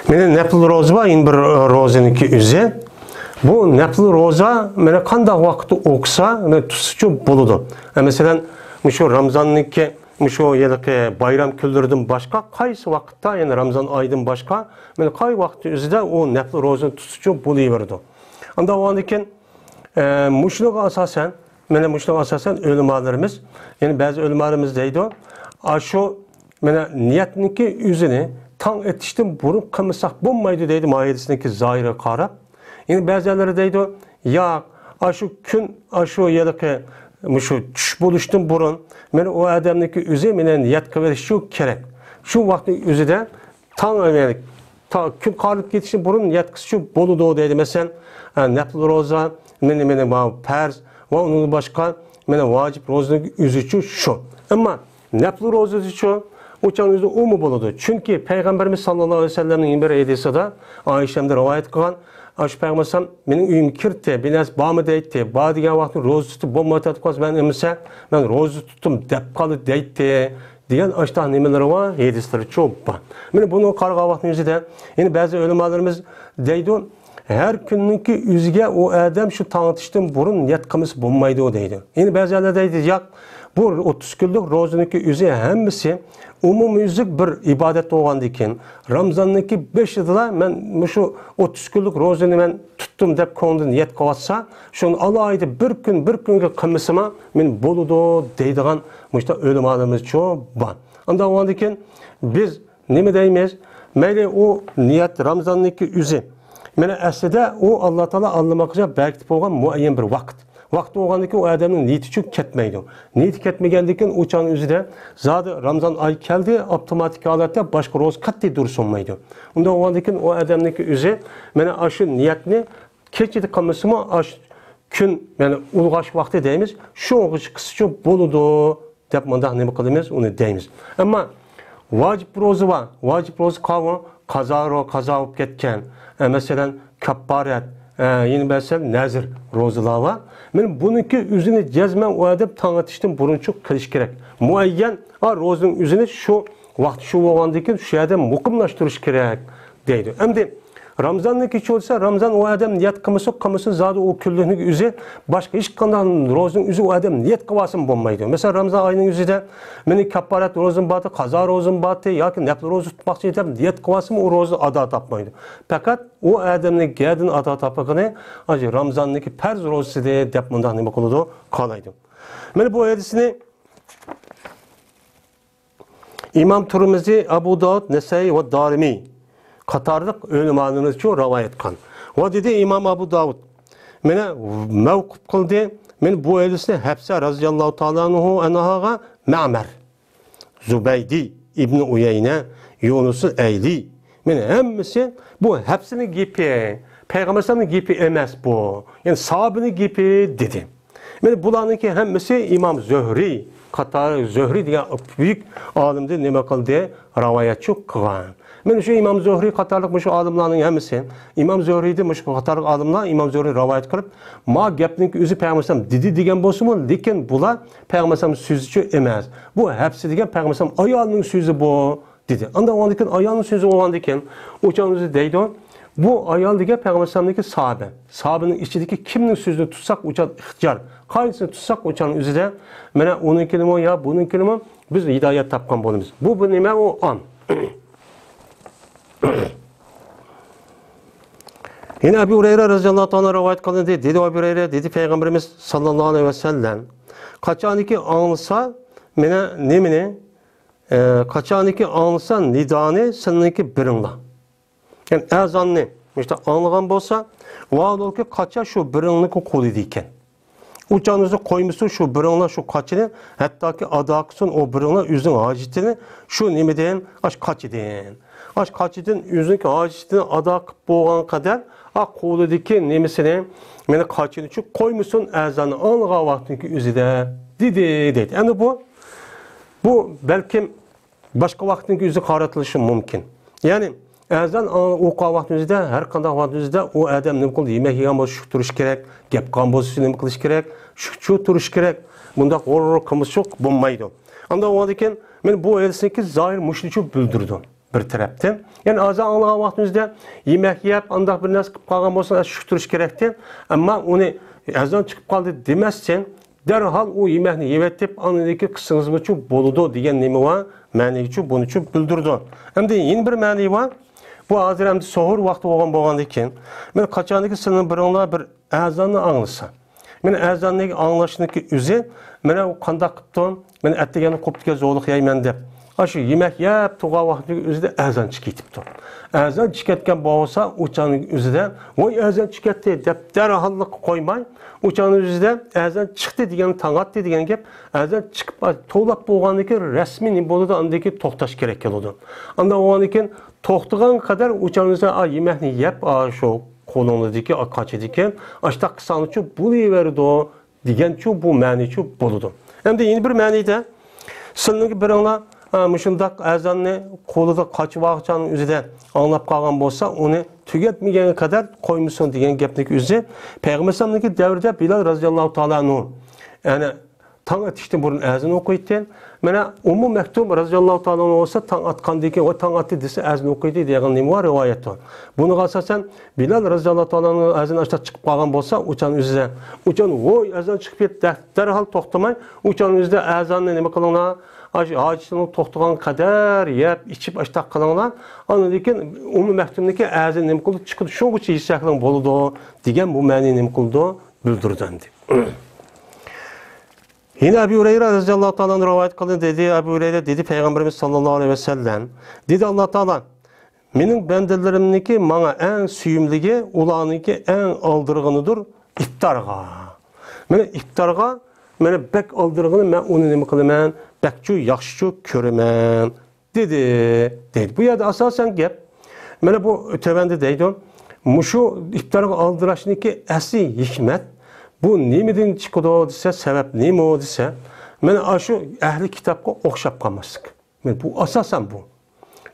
مانا نەپلى روزا بار، يەنە بىر، ئە، روزىنىڭكى ئۆزى. بۇ نەپلى روزا مانا قانداق ۋاقىتتا ئوقۇسا، مانا تۇتسىچۇ بولىدۇ. ئە، مەسىلەن، مۇشۇ رامزاننىڭكى، مۇشۇ ھېلىقى بايرام كۈنلىرىدىن باشقا، قايسى ۋاقىتتا، يەنى رامزان ئايىدىن باشقا، مانا قاي ۋاقىت ئۆزىدە ئۇ نەپلى روزىنى تۇتسىچۇ بولۇۋېرىدۇ. ئاندىن ئاندىن كېيىن، ئە، مۇشۇنىڭغا ئاساسەن، مانا مۇشۇنىڭغا ئاساسەن ئۆلىمالىرىمىز، يەنى بەزى ئۆلىمالىرىمىز دەيدۇ، ئاشۇ مانا نىيەتنىڭكى ئۆزىنى تاڭ ئېتىشتىن بۇرۇن قىلمىساق بولمايدۇ دەيدۇ، ماھىيەتنىڭكى زاھىرىغا قاراپ. يەنە بەزىلەر دەيدۇ، ياق، ئاشۇ كۈن، ئاشۇ ھېلىقى مۇشۇ چۈش بولۇشتىن بۇرۇن مانا ئۇ ئادەمنىڭكى ئۆزى مانا نىيەت قىلىۋېلىشى كېرەك. شۇ ۋاقىتنىڭ ئۆزىدە تاڭ، يەنى تا كۈن قارىلىپ كېتىشتىن بۇرۇن نىيەت قىلسىچۇ بولىدۇ دەيدۇ. مەسىلەن، ئە، نەپلى روزا، مانا، مانا، مانا پەرز ۋە ئۇنىڭدىن باشقا، مانا، ۋاجىپ روزىنىڭ ئۆزىچۇ شۇ. ئەمما نەپلى روزىچۇ ئۇچان ئۆزى ئۇمۇ بولىدۇ. چۈنكى پەيغەمبىرىمىز ساللاللاھۇ ئەلەيھى ۋەسەللەمنىڭ بىر ھەدىسىدە ئائىشەمدىن رىۋايەت قىلغان، ئاشۇ پەيغەمبەر مېنىڭ ئۆيۈمگە كىردى، بىر نەرسە بارمۇ دەيتتى. بار دېگەن ۋاقىتتا روزا تۇتۇپ بولمايۋاتقاچ، مەن ئەمىسە، مەن روزا تۇتتۇم دەپ قالدى دەيتتى. دېگەن ئاشۇنداق نېمىلىرى بار، ھەدىسلىرى چوپ بار. مانا بۇنى قارىغان ۋاقتىمىزدا، يەنە بەزى ئۆلىمالىرىمىز دەيدۇ، ھەر كۈننىڭكى ئۆزىگە ئۇ ئادەم شۇ تاڭ ئېتىشتىن بۇرۇن نىيەت قىلمىسا بولمايدۇ دەيدۇ. يەنە بەزىلەر دەيدۇ، ياق، بۇ ئوتتۇز كۈنلۈك روزىنىڭكى ئۆزى ھەممىسى ئومۇميۈزلۈك بىر ئىبادەت بولغاندىكىن، رامزاننىڭكى بېشىدىلا مەن مۇشۇ ئوتتۇز كۈنلۈك روزىنى مەن تۇتتۇم دەپ كۆڭلىدىن نىيەت قىلىۋاتسا، شۇنى ئالاھىدە بىر كۈن، بىر كۈنگە قىلمىسىمۇ مېنى بولىدۇ دەيدىغان مۇشۇنداق ئۆلىمالىرىمىزچۇ بار. ئاندىن ئاندىن كېيىن بىز نېمە دەيمىز؟ مەيلى ئۇ نىيەت رامزاننىڭكى ئۆزى. مانا ئەسلىدە ئۇ ئاللا تائالا ئاللىماقىچە بەركىتىپ قويغان مۇئەييەن بىر ۋاقىت. ۋاقىت بولغاندىن كېيىن ئۇ ئادەمنىڭ نىيىتىچۇ كەتمەيدۇ. نىيىتى كەتمىگەندىن كېيىن ئۇ چاغنىڭ ئۆزىدە زادى رامزان ئايى كەلدى، ئاپتوماتىك ھالەتتە باشقا روزا قەتئىي دۇرۇس بولمايدۇ. ئۇنداق بولغاندىن كېيىن ئۇ ئادەمنىڭكى ئۆزى مانا ئاشۇ نىيەتنى كېچىدە قىلمىسىمۇ، ئاش كۈن، يەنى ئۇلغاش ۋاقتى دەيمىز، شۇ ۋاقىتقىچە قىلسىچۇ بولىدۇ دەپ مۇنداق نېمە قىلىمىز، ئۇنى دەيمىز. ئەمما ۋاجىپ روزا بار. ۋاجىپ روزا قاۋۇ، قازا رو-، قازا بولۇپ كەتكەن. ئە، مەسىلەن، كاپپارەت، ئە، يەنە مەسىلەن، نەزىر روزىلار بار. مانا بۇنىڭكى ئۆزىنى جەزمەن ئۇ ئادەم تاڭ ئېتىشتىن بۇرۇنچۇ قىلىش كېرەك. مۇئەييەن، ئا، روزىنىڭ ئۆزىنى شۇ ۋاقتى شۇ بولغاندىن كېيىن شۇ يەردە مۇقىملاشتۇرۇش كېرەك دەيدۇ. ئەمدى رامزاننىڭكى چولسا، رامزان ئۇ ئادەم نىيەت قىلمىسا، قىلمىسا، زادى ئۇ كۈنلۈكنىڭ ئۆزى، باشقا ھېچقانداق روزىنىڭ ئۆزى ئۇ ئادەم نىيەت قىلىۋالسىمۇ بولمايدۇ. مەسىلەن، رامزان ئايىنىڭ ئۆزىدە مېنىڭ كاپپارەت روزام بارتى، قازا روزام بارتى ياكى نەپلى روزا تۇتماقچى دەپ نىيەت قىلىۋالسىمۇ، ئۇ روزا ئادا تاپمايدۇ. پەقەت ئۇ ئادەمنىڭ گەدىن ئادا تاپىدىغىنى ئاشۇ رامزاننىڭكى پەرز روزىسىدى دەپ مۇنداق نېمە قىلىدۇ، قارايدۇ. مانا بۇ ھەدىسنى ئىمام تۇرمىزى، ئەبۇ داۋۇد، نەسەئىي ۋە دارىمى قاتارلىق ئۆلىمالىرىمىزچۇ رىۋايەت قىلغان. ۋە دېدى ئىمام ئەبۇ داۋۇد، مېنى مەۋقۇپ قىلدى، مېنى بۇ ھەدىسنى ھەپسە رەزىياللاھۇ تائالا ئەنھۇ، ئەنھاغا مەمەر، زۇبەيدى، ئىبنى ئۇيەينە، يۇنۇسۇل ئەيلى، مېنى ھەممىسى بۇ ھەپسىنىڭ گېپى، پەيغەمبەر ئەلەيھىسسالامنىڭ گېپى ئەمەس بۇ، يەنى ساھابىنىڭ گېپى دېدى. مانا بۇلارنىڭكى ھەممىسى ئىمام زۆھرى قاتار، زۆھرى دېگەن بۈيۈك ئالىمدىن نېمە قىلدى؟ رىۋايەتچۇ قىلغان. مانا شۇ ئىمام زۆھرى قاتارلىق مۇشۇ ئالىملارنىڭ ھەممىسى، ئىمام زۆھرىدىن مۇشۇ قاتارلىق ئالىملار ئىمام زۆھرى رىۋايەت قىلىپ، ما گەپنىڭكى ئۆزى پەيغەمبەر ئەلەيھىسسالام دېدى دېگەن بولسىمۇ، لېكىن بۇلار پەيغەمبەر ئەلەيھىسسالام سۆزىچۇ ئەمەس. بۇ ھەپسە دېگەن پەيغەمبەر ئەلەيھىسسالام ئايالىنىڭ سۆزى بۇ. دېدى. ئاندىن ئاندىن كېيىن ئايالنىڭ سۆزى بولغاندىن كېيىن، ئۇ چاغنىڭ ئۆزى دەيدۇ، بۇ ئايال دېگەن پەيغەمبەر ئەلەيھىسسالامدىكى ساھابە. ساھابىنىڭ ئىچىدىكى كىمنىڭ سۆزىنى تۇتساق، ئۇ چاغ ئىختىيار. قايسىنى تۇتساق، ئۇ چاغنىڭ ئۆزىدە، مانا ئۇنىڭكىنىمۇ يا بۇنىڭكىنىمۇ بىز ھىدايەت تاپقان بولىمىز. بۇ، بۇ نېمە؟ ئۇ ئام. يەنە ئەبۇ ھۇرەيرە رەزىياللاھۇ تائالا رىۋايەت قىلىندى. دېدى ئەبۇ ھۇرەيرە، دېدى پەيغەمبىرىمىز ساللاللاھۇ ئەلەيھى ۋەسەللەم، قاچانكى ئاڭلىسا، مانا نېمىنى، ئە، قاچانكى ئاڭلىسا نىدانى سىلىنىڭكى بىرىڭلار. يەنى ئەزاننى، مۇشۇنداق ئاڭلىغان بولسا، ۋاھالەنكى قاچا شۇ بىرىڭنىڭكى قولىدا ئىكەن. ئۇ چاغنى ئۆزى قويمىسۇن شۇ بىرىڭلار شۇ قاچىنى، ھەتتاكى ئادا قىلسۇن ئۇ بىرىڭلار ئۆزىنىڭ ھاجىتىنى شۇ نېمىدىن، ئاش قاچىدىن. ئاش قاچىدىن ئۆزىنىڭكى ھاجىتىنى ئادا قىلىپ بولغان قەدەر، ئا قولىدىكى نېمىسىنى، مېنى قاچىنى شۇ قويمىسۇن، ئەزاننى ئاڭلىغان ۋاقتىنىڭكى ئۆزىدە، دېدى، دەيدۇ. ئەمدى بۇ، بۇ بەلكىم باشقا ۋاقىتنىڭكى ئۆزى قارىتىلىشى مۇمكىن. يەنى ئەزان ئوقۇغان ۋاقتىنىڭ ئۆزىدە، ھەر قانداق ۋاقىتنىڭ ئۆزىدە ئۇ ئادەم نېمە قىلدى؟ يېمەك يېگەن بولسا شۇ تۇرۇش كېرەك، گەپ قىلغان بولسا شۇ نېمە قىلىش كېرەك؟ شۇ، شۇ تۇرۇش كېرەك. بۇنداق ھۇر-ھۇر قىلمىسا شۇ بولمايدۇ. ئاندىن ئۇنىڭدىن كېيىن مەن بۇ ھەدىسنىڭكى زاھىر مۇشۇنى شۇ بىلدۈرىدۇ بىر تەرەپتىن. يەنى ئەزان ئاڭلىغان ۋاقتىنىڭ ئۆزىدە يېمەك يەپ، ئانداق بىر نەرسە قىلىپ قالغان بولسا شۇ تۇرۇش كېرەكتى. ئەمما ئۇنى ئەزان چىقىپ قالدى دېمەستىن، دەرھال ئۇ يېمەكنى يەۋېتىپ، ئاندىن كېيىن قىلسىڭىزمۇچۇ بولىدۇ دېگەن نېمە بار؟ مەنىگىچۇ بۇنىچۇ بىلدۈرىدۇ. ئەمدى يەنە بىر مەنى بار. بۇ ھازىر ئەمدى سوھۇر ۋاقتى بولغان، بولغاندىن كېيىن، مەن قاچاندىكى سىلەرنىڭ بىرىڭلار بىر ئەزاننى ئاڭلىسا، مەن ئەزاننى ئاڭلاشنىڭكى ئۆزى، مەن ئۇ قانداق قىپتۇ، مەن ئەتىگەننى قوپتىكەن زورلۇق يەيمەن دەپ، ئاشۇ يېمەك يەپ تۇرغان ۋاقتىنىڭ ئۆزىدە ئەزان چىقىپ كېتىپتۇ. ئەزان چىقىپ كەتكەن بولسا، ئۇ چاغنىڭ ئۆزىدە، ۋاي، ئەزان چىقىپ كەتتى دەپ دەرھاللىققا قويماي، ئۇ چاغنىڭ ئۆزىدە ئەزان چىقتى دېگەن، تاڭ ئاتتى دېگەن گەپ، ئەزان چىقىپ، توۋلاپ بولغاندىن كېيىن رەسمىي نېمە بولىدۇ، ئاندىن كېيىن توختاش كېرەك كېلىدۇ. ئاندىن ئۇنىڭدىن كېيىن توختىغان قەدەر ئۇ چاغنىڭ ئۆزىدە، ئا، يېمەكنى يەپ، ئا، شۇ قولۇڭدىكى، ئا، قاچىدىكى، ئاشتاق قىلساڭچۇ بولۇۋېرىدۇ دېگەنچۇ بۇ مەنىچۇ بولىدۇ. ئەمدى يەنە بىر مەنىدە، سىلىنىڭ بىرىڭلار، ئا، مۇشۇنداق ئەزاننى قولىدا قاچىۋالغان چاغنىڭ ئۆزىدە ئاڭلاپ قالغان بولسا، ئۇنى تۈگەتمىگەنگە قەدەر قويمىسۇن دېگەن گەپنىڭكى ئۆزى پەيغەمبەر ئەلەيھىسسالامنىڭكى دەۋرىدە بىلال رەزىياللاھۇ تائالا ئەنھۇ، يەنى تاڭ ئېتىشتىن بۇرۇن ئەزان ئوقۇيتتى. مانا ئۇممۇ مەكتۇم رەزىياللاھۇ تائالا ئەنھۇ بولسا تاڭ ئاتقاندىن كېيىن، ۋە تاڭ ئاتتى دېسە ئەزان ئوقۇيتتى دېگەن نېمە بار، رىۋايەت بار. بۇنىڭغا ئاساسەن بىلال رەزىياللاھۇ تائالا ئەنھۇ ئەزان ئاشتاق چىقىپ قالغان بولسا، ئۇچان ئۆزىدە، ئۇچان ۋوي ئەزان چىقىپ كەتتى دەپ دەرھال توختىماي، ئۇچان ئۆزىدە ئەزاننى نېمە قىلىڭلار، ئاشۇ ھاجىتىنىڭ توختىغان قەدەر يەپ ئىچىپ ئاشتاق قىلىڭلار. ئاندىن كېيىن ئۇممۇ مەكتۇمنىڭكى ئەزانى نېمە قىلىدۇ، چىقىدۇ، شۇنىڭغىچە يېسەكلىڭ بولىدۇ دېگەن بۇ مەنىنى نېمە قىلىدۇ، بىلدۈرىدۇ ئەمدى. يەنە ئەبۇ ھۇرەيرە رەزىياللاھۇ تائالا ئەنھۇ رىۋايەت قىلدى، دېدى، ئەبۇ ھۇرەيرە دېدى، پەيغەمبىرىمىز ساللاللاھۇ ئەلەيھى ۋەسەللەم دېدى، ئاللا تائالا مېنىڭ بەندىلىرىمنىڭكى ماڭا ئەڭ سۆيۈملۈكى ئۇلارنىڭكى ئەڭ ئالدىرىغىنىدۇر ئىپتارغا. مانا ئىپتارغا، مانا بەك ئالدىرىغىنى، مەن ئۇنى نېمە قىلىمەن؟ بەكچۇ ياخشىچۇ كۆرىمەن. دېدى، دەيدۇ. بۇ يەردە ئاساسەن گەپ، مانا بۇ تۆۋەندە دەيدۇ، مۇشۇ ئىپتارغا ئالدىراشنىڭكى ئەسلى ھېكمەت، بۇ نېمىدىن چىقىدۇ دېسە، سەۋەب نېمە دېسە، مانا ئاشۇ ئەھلى كىتابقا ئوخشاپ قالماسلىق. مانا بۇ ئاساسەن بۇ.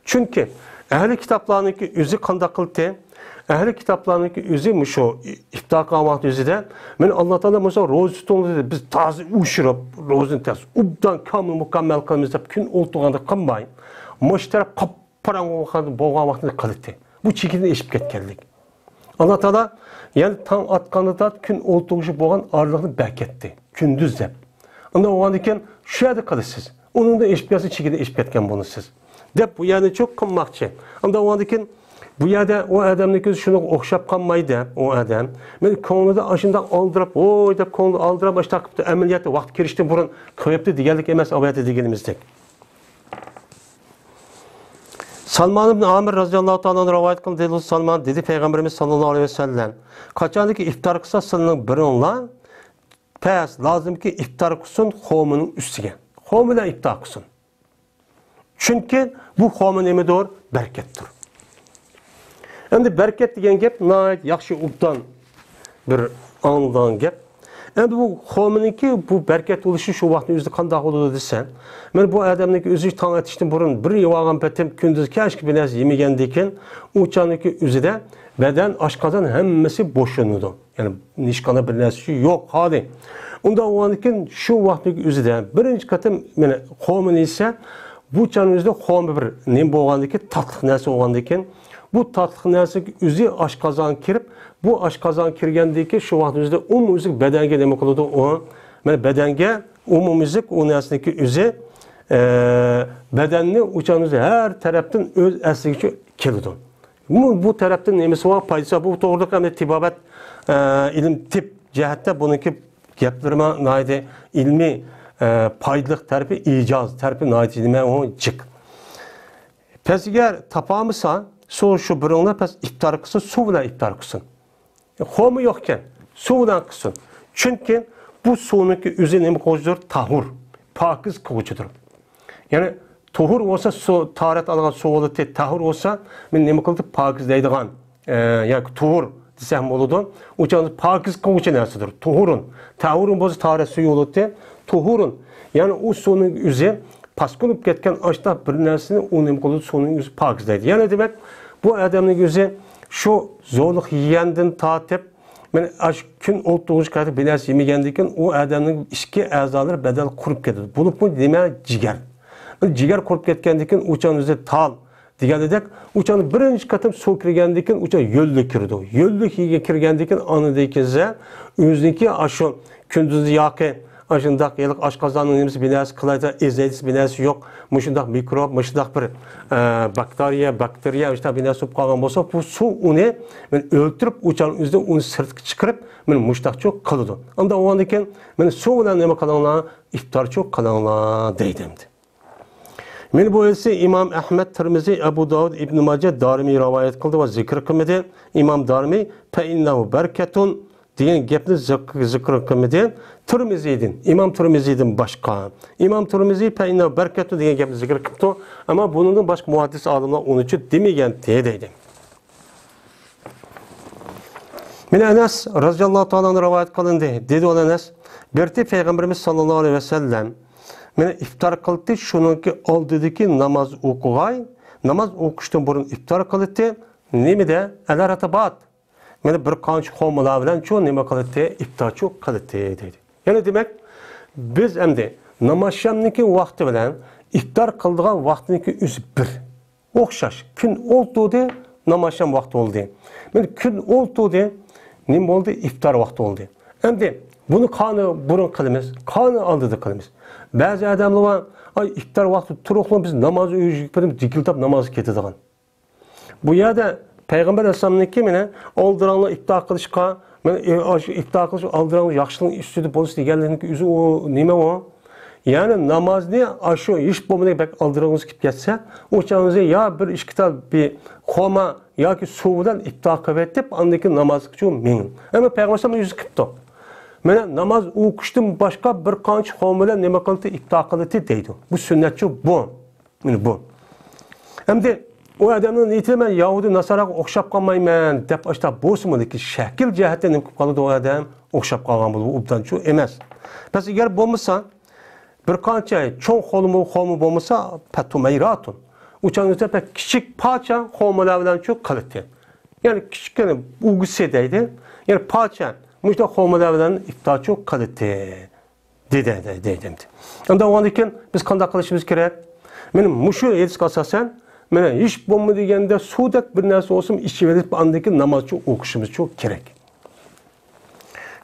چۈنكى ئەھلى كىتابلارنىڭكى ئۆزى قانداق قىلدى؟ ئەھلى كىتابلارنىڭكى ئۆزى مۇشۇ ئىپتار قىلغان ۋاقىت ئۆزىدە، مانا ئاللا تائالا مۇشۇ روزا تۇتۇڭ دېدى، بىز تازا ئۇشۇرۇپ، روزىنى تەس ئوبدان كامىل مۇكەممەل قىلىمىز دەپ كۈن ئولتۇرغاندا قىلماي، مۇشۇ تەرەپ قاپقاراڭغۇ بولغان ۋاقتىدا قىلدى. بۇ چېكىدىن ئېشىپ كەتكەنلىك. ئاللا تائالا يەنە تاڭ ئاتقاندا تارتىپ كۈن ئولتۇرغۇچە بولغان ئارىلىقنى بەركەتتى، كۈندۈز دەپ. ئۇنداق بولغاندىن كېيىن شۇ يەردە قىلىسىز. ئۇنىڭدىن ئېشىپ كەتسە، چېكىدىن ئېشىپ كەتكەن بولىسىز، دەپ بۇ يەرنى چوق قىلماقچى. ئۇنداق بولغاندىن كېيىن بۇ يەردە ئۇ ئادەمنىڭكى ئۆزى شۇنىڭغا ئوخشاپ قالماي دەپ، ئۇ ئادەم مەن كۆڭلىدە ئاشۇنداق ئالدىراپ، ۋوي دەپ كۆڭلىدە ئالدىراپ، ئاشۇنداق قىپتۇ، ئەمەلىيەتتە ۋاقىت كىرىشتىن بۇرۇن قىلىۋەپتۇ دېگەنلىك ئەمەس، ئاۋەتە دېگىنىمىزدەك. سالمان ئىبن ئامىر رەزىياللاھۇ تائالا ئەنھۇ رىۋايەت قىلدى، دېدى سالمان، دېدى پەيغەمبىرىمىز ساللاللاھۇ ئەلەيھى ۋەسەللەم، قاچانكى ئىپتار قىلسا، سىلىنىڭ بىرىڭلار پەس لازىمكى ئىپتار قىلسۇن خورمىنىڭ ئۈستىگە. خورما بىلەن ئىپتار قىلسۇن. چۈنكى بۇ خورما نېمىدۇر؟ بەرىكەتتۇر. ئەمدى بەرىكەت دېگەن گەپ ناھايىتى ياخشى، ئوبدان بىر ئاڭلىدىغان گەپ. ئەمدى بۇ خورمىنىڭكى بۇ بەرىكەت بولۇشى شۇ ۋاقىتنىڭ ئۆزىدە قانداق بولىدۇ دېسە، مانا بۇ ئادەمنىڭكى ئۆزى تاڭ ئېتىشتىن بۇرۇن بىر يەۋالغان پېتىم، كۈندۈز كەچكە بىر نەرسە يېمىگەندىن كېيىن، ئۇ چاغنىڭكى ئۆزىدە بەدەن، ئاشقازان ھەممىسى بوشىلىدۇ. يەنى ھېچقانداق بىر نەرسە يوق، خالىي. ئۇنداق بولغاندىن كېيىن شۇ ۋاقىتنىڭ ئۆزىدە بىرىنچى قېتىم مانا خورمىنى يېسە، بۇ چاغنىڭ ئۆزىدە خورما بىر نېمە بولغاندىن كېيىن، تاتلىق نەرسە بولغاندىن كېيىن، بۇ تاتلىق نەرسىنىڭ ئۆزى ئاشقازانغا كىرىپ، بۇ ئاشقازانغا كىرگەندىن كېيىن شۇ ۋاقىتنىڭ ئۆزىدە ئومۇميۈزلۈك بەدەنگە نېمە قىلىدۇ؟ ئۇ مانا بەدەنگە ئومۇميۈزلۈك ئۇ نەرسىنىڭكى ئۆزى، ئە، بەدەننى ئۇ چاغنىڭ ئۆزى ھەر تەرەپتىن ئۆز ئەسلىگىچە كېلىدۇ. بۇ، بۇ تەرەپتىن نېمىسى بار، پايدىسى بار؟ بۇ توغرىلىق ئەمدى تېبابەت، ئە، ئىلىم، تىپ جەھەتتە بۇنىڭكى گەپلىرىمۇ ناھايىتى ئىلمىي، ئە، پايدىلىق تەرىپى، ئىجاز تەرىپى ناھايىتى نېمە، ئۇ جىق. پەس ئەگەر تاپالمىسا، سۇ شۇ بىرىڭلار پەس ئىپتار قىلسا، سۇ بىلەن ئىپتار قىلسۇن. خورما يوقكەن، سۇ بىلەن قىلسۇن. چۈنكى بۇ سۇنىڭكى ئۆزى نېمە قىلغۇچىدۇر؟ تاھۇر، پاكىز قىلغۇچىدۇر. يەنى تۇھۇر بولسا سۇ، تاھارەت ئالغان سۇ بولىدۇ، تاھۇر بولسا، مەن نېمە قىلدى؟ پاكىز دەيدىغان، ئە، ياكى تۇھۇر دېسەم بولىدۇ. ئۇ چاغدا پاكىز قىلغۇچى نەرسىدۇر. تۇھۇرۇن. تاھۇرۇن بولسا تاھارەت سۈيى بولىدۇ. تۇھۇرۇن. يەنى ئۇ سۇنىڭ ئۆزى پاسكىلىپ كەتكەن ئاشتاق بىر نەرسىنى ئۇ نېمە قىلىدۇ؟ سۇنىڭ ئۆزى پاكىز دەيدۇ. يەنى دېمەك، بۇ ئادەمنىڭ ئۆزى شۇ زورلۇق يېگەندىن تارتىپ، مەن ئاشۇ كۈن ئولتۇرغۇچە قەدەر بىر نەرسە يېمىگەندىن كېيىن ئۇ ئادەمنىڭ ئىچكى ئەزالىرى بەدەل قۇرۇپ كېتىدۇ. بولۇپمۇ نېمە؟ جىگەر. جىگەر قۇرۇپ كەتكەندىن كېيىن ئۇ چاغ ئۆزى تال دېگەندەك، ئۇ چاغدا بىرىنچى قېتىم سۇ كىرگەندىن كېيىن ئۇ چاغ يۆللۈك كىرىدۇ. يۆللۈك يېگە كىرگەندىن كېيىن ئاندىن كېيىن ئۆزىنىڭكى ئاشۇ كۈندۈزى ياقى ئاشۇنداق ھېلىقى ئاشقازاننىڭ نېمىسى بىر نەرسە قىلايدۇ، ئېزەيدىسى بىر نەرسە يوق. مۇشۇنداق مىكروب، مۇشۇنداق بىر، ئە، باكتېرىيە، باكتېرىيە، مۇشۇنداق بىر نەرسە بولۇپ قالغان بولسا، بۇ سۇ ئۇنى مەن ئۆلتۈرۈپ، ئۇ چاغ ئۆزىدە ئۇنى سىرتقا چىقىرىپ، مەن مۇشۇنداقچۇ قىلىدۇ. ئاندا ئۇندىن كېيىن مەن سۇ بىلەن نېمە قىلىڭلار؟ ئىپتارچۇ قىلىڭلار دەيدۇ ئەمدى. مانا بۇ ھەدىسنى ئىمام ئەھمەد، تىرمىزى، ئەبۇ داۋۇد، ئىبن ماجە، دارىمى رىۋايەت قىلدى ۋە زىكىر قىلمىدى. ئىمام دارىمى، فەئىننەھۇ بەرىكەتۇن دېگەن گەپنى زىك-، زىكىر قىلمىدى. تىرمىزىدىن، ئىمام تىرمىزىدىن باشقا. ئىمام تىرمىزى، فەئىننەھۇ بەرىكەتۇن دېگەن گەپنى زىكىر قىپتۇ. ئەمما بۇنىڭدىن باشقا مۇھەددىس ئالىملار ئۇنىچۇ دېمىگەنتى دەيدۇ. مانا ئەنەس رازىياللاھۇ تائالا ئەنھۇ رىۋايەت قىلىندى. دېدى ئۇ ئەنەس، بىر قېتىم پەيغەمبىرىمىز ساللاللاھۇ ئەلەيھى ۋەسەللەم، مانا ئىپتار قىلدى، شۇنىڭكى ئالدىدىكى ناماز ئوقۇغاي، ناماز ئوقۇشتىن بۇرۇن ئىپتار قىلدى. نېمىدە؟ ئەلەر رەتبات. مانا بىر قانچە خورمىلار بىلەنچۇ نېمە قىلدى؟ ئىپتارچۇ قىلدى دەيدۇ. يەنى دېمەك، بىز ئەمدى نامازشامنىڭكى ۋاقتى بىلەن ئىپتار قىلىدىغان ۋاقتىنىڭكى ئۆزى بىر. ئوخشاش. كۈن ئولتۇردى، نامازشام ۋاقتى بولدى. مانا كۈن ئولتۇردى، نېمە بولدى؟ ئىپتار ۋاقتى بولدى. ئەمدى بۇنى قانى بۇرۇن قىلىمىز، قانى ئالدىدا قىلىمىز. بەزى ئادەملەر بار، ئاي، ئىپتار ۋاقتى تۇرۇقلا بىز ناماز ئۆيىگە كىرىپ دىكىلداپ نامازغا كېتىدىغان. بۇ يەردە پەيغەمبەر ئەلەيھىسسالامنىڭكى مانا ئالدىراڭلار ئىپتار قىلىشقا، مانا، ئى، ئاشۇ ئىپتار قىلىش ئالدىراڭلار ياخشىلىقنىڭ ئۈستىدە بولۇش دېگەنلىكنىڭكى ئۆزى ئۇ نېمە ئۇ؟ يەنى نامازنى ئاشۇ ھېچ بولمىغاندا بەك ئالدىراڭغۇ كېلىپ كەتسە، ئۇ چاغدا يا بىر ئىككى تال بىر خورما ياكى سۇ بىلەن ئىپتار قىلىۋېتىپ، ئاندىن كېيىن نامازغىچۇ مېڭىڭ. ئەمما پەيغەمبەر ئەلەيھىسسالام يۈز قىپتۇ. مانا ناماز ئوقۇشتىن باشقا بىر قانچە خورما بىلەن نېمە قىلدى؟ ئىپتار قىلدى دەيدۇ. بۇ سۈننەتچۇ بۇ. مانا بۇ. ئەمدى ئۇ ئادەمنىڭ نىيىتى مەن يەھۇدىي ناساراغا ئوخشاپ قالمايمەن دەپ ئاشتا بولسىمۇ، لېكىن شەكىل جەھەتتىن نېمە قىلىپ قالىدۇ ئۇ ئادەم؟ ئوخشاپ قالغان بولىدۇ، ئوبدانچۇ ئەمەس. بەس ئەگەر بولمىسا، بىر قانچە چوڭ خورما، خورما بولمىسا، پەتۇمەيراتۇن. ئۇ چاغدا بەك كىچىك پارچە خورمىلار بىلەنچۇ قىلىتتى. يەنى كىچىككىنە ئۇگىسى دەيدۇ. يەنى پارچە مۇشۇنداق خورمىلار بىلەن ئىپتارچۇ قىلىتتى. دېدى، دېدى، دېدى. ئەمدى ئۇندىن كېيىن بىز قانداق قىلىشىمىز كېرەك؟ مانا مۇشۇ ھەدىسكە ئاساسەن، مانا ھېچ بولمىدى دېگەندە سۇدەك بىر نەرسە بولسىمۇ ئىچىۋېلىپ، ئاندىن كېيىن نامازچۇ ئوقۇشىمىزچۇ كېرەك.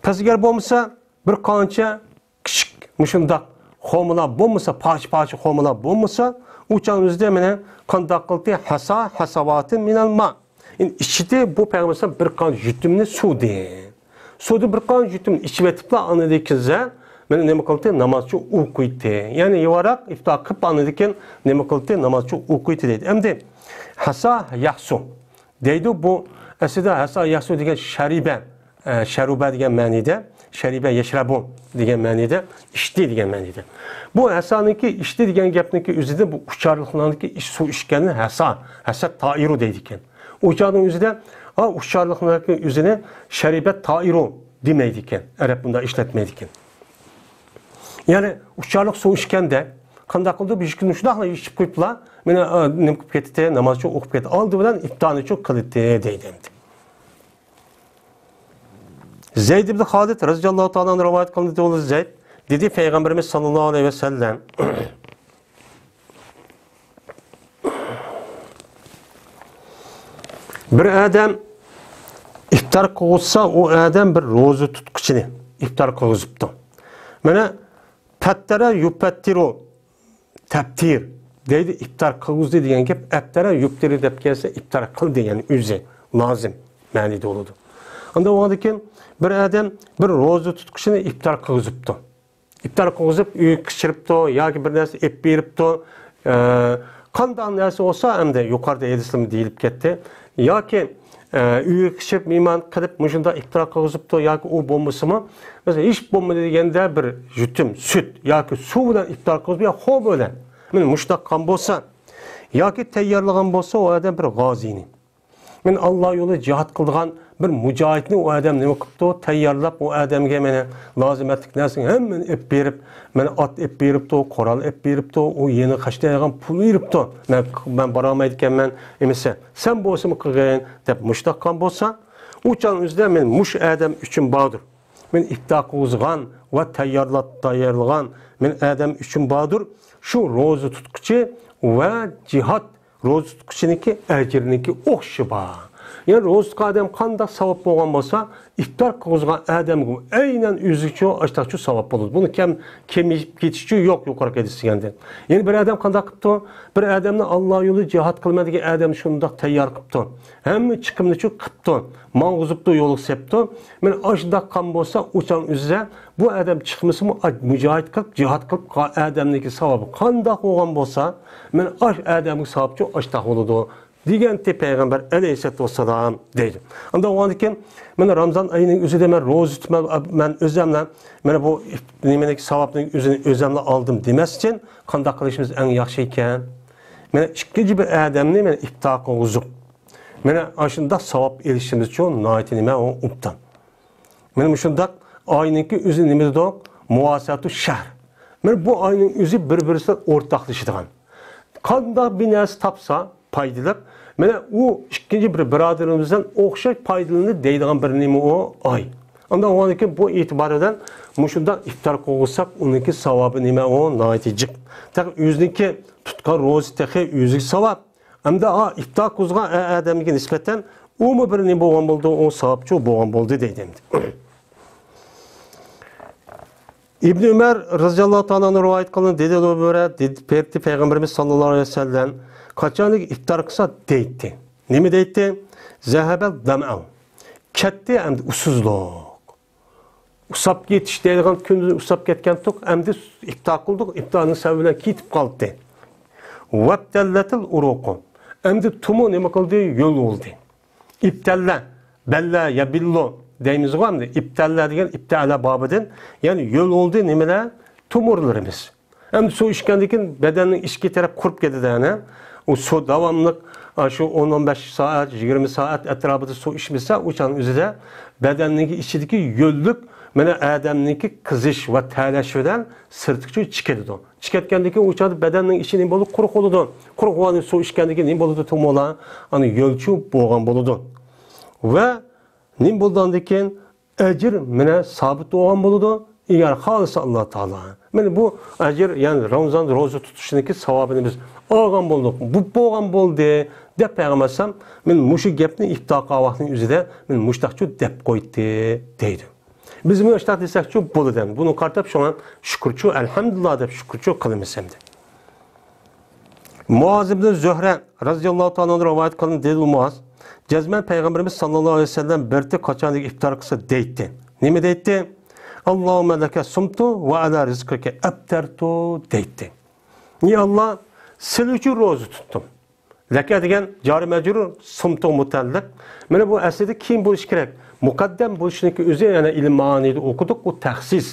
پەس ئەگەر بولمىسا، بىر قانچە كىچىك مۇشۇنداق خورمىلار بولمىسا، پارچە-پارچە خورمىلار بولمىسا، ئۇ چاغدا مانا قانداق قىلدى؟ ھەسا، ھەسەۋاتىن مىنەل ما. ئەمدى ئىچىدە بۇ پەيغەمبەر بىر قانچە يۇتۇمنى سۇدى. سۇدى بىر قانچە يۇتۇم ئىچىۋېتىپلا، ئاندىن كېيىن مانا نېمە قىلدى؟ نامازچۇ ئوقۇيتتى. يەنى يېۋىراق ئىپتار قىلىپ، ئاندىن كېيىن نېمە قىلدى؟ نامازچۇ ئوقۇيتتى دەيدۇ. ئەمدى ھەسا يەھسۇ دەيدۇ. بۇ ئەسلىدە ھەسا يەھسۇ دېگەن شەرىبە، ئە، شەرۇبە دېگەن مەنىدە، شەرىبە يەشرەبۇ دېگەن مەنىدە، ئىچتى دېگەن مەنىدە. بۇ ھەسانىڭكى ئىچتى دېگەن گەپنىڭكى ئۆزىدە بۇ ئۇچارلىقلارنىڭكى ئىچ-، سۇ ئىچكەننى ھەسا، ھەسا تائىرۇ دەيدىكەن. ئۇ چاغنىڭ ئۆزىدە، ئا، ئۇچارلىقلارنىڭكى ئۆزىنى شەرىبە تائىرۇ دېمەيدىكەن. ئەرەب بۇنداق ئىشلەتمەيدىكەن. يەنى ئۇچارلىق سۇ ئىچكەندە قانداق قىلدى؟ بىر ئىككى كۈن شۇنداقلا ئىچىپ قويۇپلا، مانا، ئا، نېمە قىلىپ كېتىتتى، نامازچۇ ئوقۇپ كەتتى. ئالدى بىلەن ئىپتارنىچۇ قىلىتتى دەيدۇ ئەمدى. زەيد ئىبن خالىد رەزىياللاھۇ تائالا ئەنھۇ رىۋايەت قىلىندى، دېدى ئۇ زەيد، دېدى پەيغەمبىرىمىز ساللاللاھۇ ئەلەيھى ۋەسەللەم، بىر ئادەم ئىپتار قىلغۇزسا، ئۇ ئادەم بىر روزا تۇتقۇچىنى ئىپتار قىلغۇزۇپتۇ. مانا، پەتتەرە يۇپەتتىرۇ، تەپتىر دەيدۇ، ئىپتار قىلغۇزدى دېگەن گەپ. ئەپتەرە يۇپتىرۇ دەپ كەلسە، ئىپتار قىلدى، يەنى ئۆزى لازىم مەنىدە بولىدۇ. ئاندا بولغاندىكىن بىر ئادەم بىر روزا تۇتقۇچىنى ئىپتار قىلغۇزۇپتۇ. ئىپتار قىلغۇزۇپ ئۆيگە قىچىرىپتۇ ياكى بىر نەرسە ئېلىپ بېرىپتۇ، ئە، قانداق نەرسە بولسا، ئەمدى يۇقىرىدا ھەدىسلىرىمۇ دېيىلىپ كەتتى. ياكى، ئە، ئۆيگە كىرىپ مېھمان قىلىپ مۇشۇنداق ئىپتار قىلغۇزۇپتۇ، ياكى ئۇ بولمىسىمۇ، مەسىلەن، ھېچ بولمىدى دېگەندە بىر يۇتۇم سۈت ياكى سۇ بىلەن ئىپتار قىلغۇزۇپ، يا خورما بىلەن، مانا مۇشۇنداق قىلغان بولسا، ياكى تەييارلىغان بولسا، ئۇ ئادەم بىر غازىنى، مانا ئاللا يولىدا جىھاد قىلىدىغان بىر مۇجاھىدنى ئۇ ئادەم نېمە قىپتۇ؟ تەييارلاپ، ئۇ ئادەمگە مانا لازىمەتلىك نەرسىنى ھەممىنى ئېلىپ بېرىپ، مانا ئات ئېلىپ بېرىپتۇ، قورال ئېلىپ بېرىپتۇ، ئۇ يېنىغا خەجلەيدىغان پۇل بېرىپتۇ. مەن، مەن بارالمايدىكەنمەن، ئەمىسە سەن بولسىمۇ قىلغىن دەپ مۇشۇنداق قىلغان بولسا، ئۇ چاغنىڭ ئۆزىدە مانا مۇشۇ ئادەم ئۈچۈن باردۇر. مانا ئىپتار قىلغۇزغان ۋە تەييارلاپ، تەييارلىغان مانا ئادەم ئۈچۈن باردۇر. شۇ روزا تۇتقۇچى ۋە جىھاد روزا تۇتقۇچىنىڭكى ئەجرىنىڭكى ئوخشىشى بار. يەنى روزا تۇتقان ئادەم قانداق ساۋاب بولغان بولسا، ئىپتار قىلغۇزغان ئادەمگە ئەينەن ئۆزىگىچۇ ئاشتاقچۇ ساۋاب بولىدۇ. بۇنى كەم، كېمىيىپ كېتىشىچۇ يوق، يۇقىرىقى ھەدىس دېگەندىن. يەنە بىر ئادەم قانداق قىپتۇ؟ بىر ئادەمنى ئاللا يولىدا جىھاد قىلىمەن دېگەن ئادەم شۇنداق تەييار قىپتۇ. ھەممە چىقىمنىچۇ قىپتۇ. ماڭغۇزۇپتۇ، يولغا سەپتۇ. مانا ئاشۇنداق قىلغان بولسا، ئۇ چاغ ئۆزىدە بۇ ئادەم چىقمىسىمۇ، ئاي، مۇجاھىد قىلىپ، جىھاد قىلىپ قا-، ئادەمنىڭكى ساۋابى قانداق بولغان بولسا، مانا ئاش ئادەمگە ساۋابچۇ ئاشتاق بولىدۇ، دېگەنتى پەيغەمبەر ئەلەيھىسسالاتۇ ۋەسسالام، دەيدۇ. ئاندىن ئۇنىڭدىن كېيىن، مانا رامزان ئايىنىڭ ئۆزىدە مەن روزا تۇتىمەن، مەن ئۆزۈملا، مانا بۇ ئىپ-، نېمىنىڭ ساۋابنىڭ ئۆزىنى ئۆزۈملا ئالدىم دېمەس ئۈچۈن، قانداق قىلىشىمىز ئەڭ ياخشى ئىكەن؟ مانا ئىككىنچى بىر ئادەمنى مانا ئىپتار قىلغۇزۇپ، مانا ئاشۇنداق ساۋاب ئېلىشىمىزچۇ ناھايىتى نېمە ئۇ ئوبدان. مانا مۇشۇنداق ئاينىڭكى ئۆزى نېمە دېدۇق؟ مۇۋاسىئەتۇ شەھر. مانا بۇ ئاينىڭ ئۆزى بىر-بىرسى بىلەن ئورتاقلىشىدىغان. قانداق بىر نەرسە تاپسا پايدىلىق، مانا ئۇ ئىككىنچى بىر بۇرادىرىمىز بىلەن ئوخشاش پايدىلىنىدۇ دەيدىغان بىر نېمە ئۇ ئاي. ئاندىن ئۇنىڭدىن كېيىن بۇ ئېتىبارى بىلەن مۇشۇنداق ئىپتار قىلغۇزساق، ئۇنىڭكى ساۋابى نېمە ئۇ ناھايىتى جىق. تېخى ئۆزىنىڭكى تۇتقان روزا تېخى ئۆزىگە ساۋاب. ئەمدى ئا، ئىپتار قىلغۇزغان ئا-، ئادەمگە نىسبەتەن ئۇمۇ بىر نېمە بولغان بولدى، ئۇ ساۋابچۇ بولغان بولدى دەيدۇ ئەمدى. ئىبن ئۆمەر رەزىياللاھۇ تائالا ئەنھۇ رىۋايەت قىلغان دېدى، دېدى پەيغەمبىرىمىز ساللاللاھۇ ئەلەيھى ۋەسەللەم، قاچانكى ئىپتار قىلسا دەيتتى. نېمە دەيتتى؟ زەھەبەل دەمئۇ. كەتتى ئەمدى ئۇسسۇزلۇق. ئۇسساپ كېتىش دەيدىغان كۈندە ئۇسساپ كەتكەنتۇق، ئەمدى ئىپتار قىلدۇق، ئىپتارنىڭ سەۋەبى بىلەن كېتىپ قالدى. ۋەبتەللەتىل ئۇرۇقۇ. ئەمدى تۇمۇ نېمە قىلدى؟ يول بولدى. ئىبتەللە، بەللە، يەبىللۇ دەيمىزغۇ ئەمدى. ئىبتەللە دېگەن ئىبتەلە بابىدىن، يەنى يول بولدى نېمىلەر؟ تومۇرلىرىمىز. ئەمدى سۇ ئىچكەندىن كېيىن بەدەننىڭ ئىچكى تەرەپ قۇرۇپ كېتىدۇ، ئەنە. ئۇ سۇ داۋاملىق، ئا، شۇ ئون، ئون بەش سائەت، يىگىرمە سائەت ئەتراپىدا سۇ ئىچمىسە، ئۇ چاغنىڭ ئۆزىدە بەدەننىڭ ئىچىدىكى يۆللۈك، مانا، ئادەمنىڭكى قىزىش ۋە تەرلەش بىلەن سىرتقىچە چىقىدۇ. چىقىۋەتكەندىن كېيىن ئۇ چاغدا بەدەننىڭ ئىچى نېمە بولىدۇ؟ قۇرۇق بولىدۇ. قۇرۇق بولغاندىن سۇ ئىچكەندىن كېيىن نېمە بولىدۇ؟ تومۇرلار ئانا يۆلچۈ بولغان بولىدۇ. ۋە نېمە بولغاندىن كېيىن ئەجىر مانا سابىت بولغان بولىدۇ. ئەگەر خالىسا ئاللا تائالا. مانا بۇ ئەجىر، يەنى رامزان روزا تۇتۇشنىڭكى ساۋابىنى بىز ئالغان بولدۇق. بۇ بولغان بولدى، دەپ پەيغەمبەر ئەلەيھىسسالام مانا مۇشۇ گەپنى ئىپتار قىلغان ۋاقتىنىڭ ئۆزىدە مانا مۇشتاقچۇ دەپ قويدى، دەيدۇ. بىز مۇشتاق دېسەكچۇ بولىدۇ. بۇنى قارىتىپ شۇڭا شۈكۈرچۇ، ئەلھەمدۇلىللا دەپ شۈكۈرچۇ قىلىمىز ئەمدى. مۇئاز ئىبن زۆھرە رەزىياللاھۇ تائالا ئەنھۇ رىۋايەت قىلغان دېدى مۇئاز، جەزمەن پەيغەمبىرىمىز ساللاللاھۇ ئەلەيھى ۋەسەللەم بىر قاچانلىق ئىپتار قىلسا دەيتتى. نېمە دەيتتى؟ ئاللاھۇممە لەكە سۇمتۇ ۋە ئەلا رىزقىكە ئەپتەرتۇ دەيتتى. ئى ئاللا، سىلى ئۈچۈن روزا تۇتتۇم. لەكە دېگەن جارى مەجرۇر، سۇمتۇغا مۇتەئەللىق. مانا بۇ ئەسلىدە كېيىن بولۇشى كېرەك. مۇقەددەم بولۇشىنىڭكى ئۆزى، يەنە ئىلىم مائانىدا ئوقۇدۇق، ئۇ تەخسىس.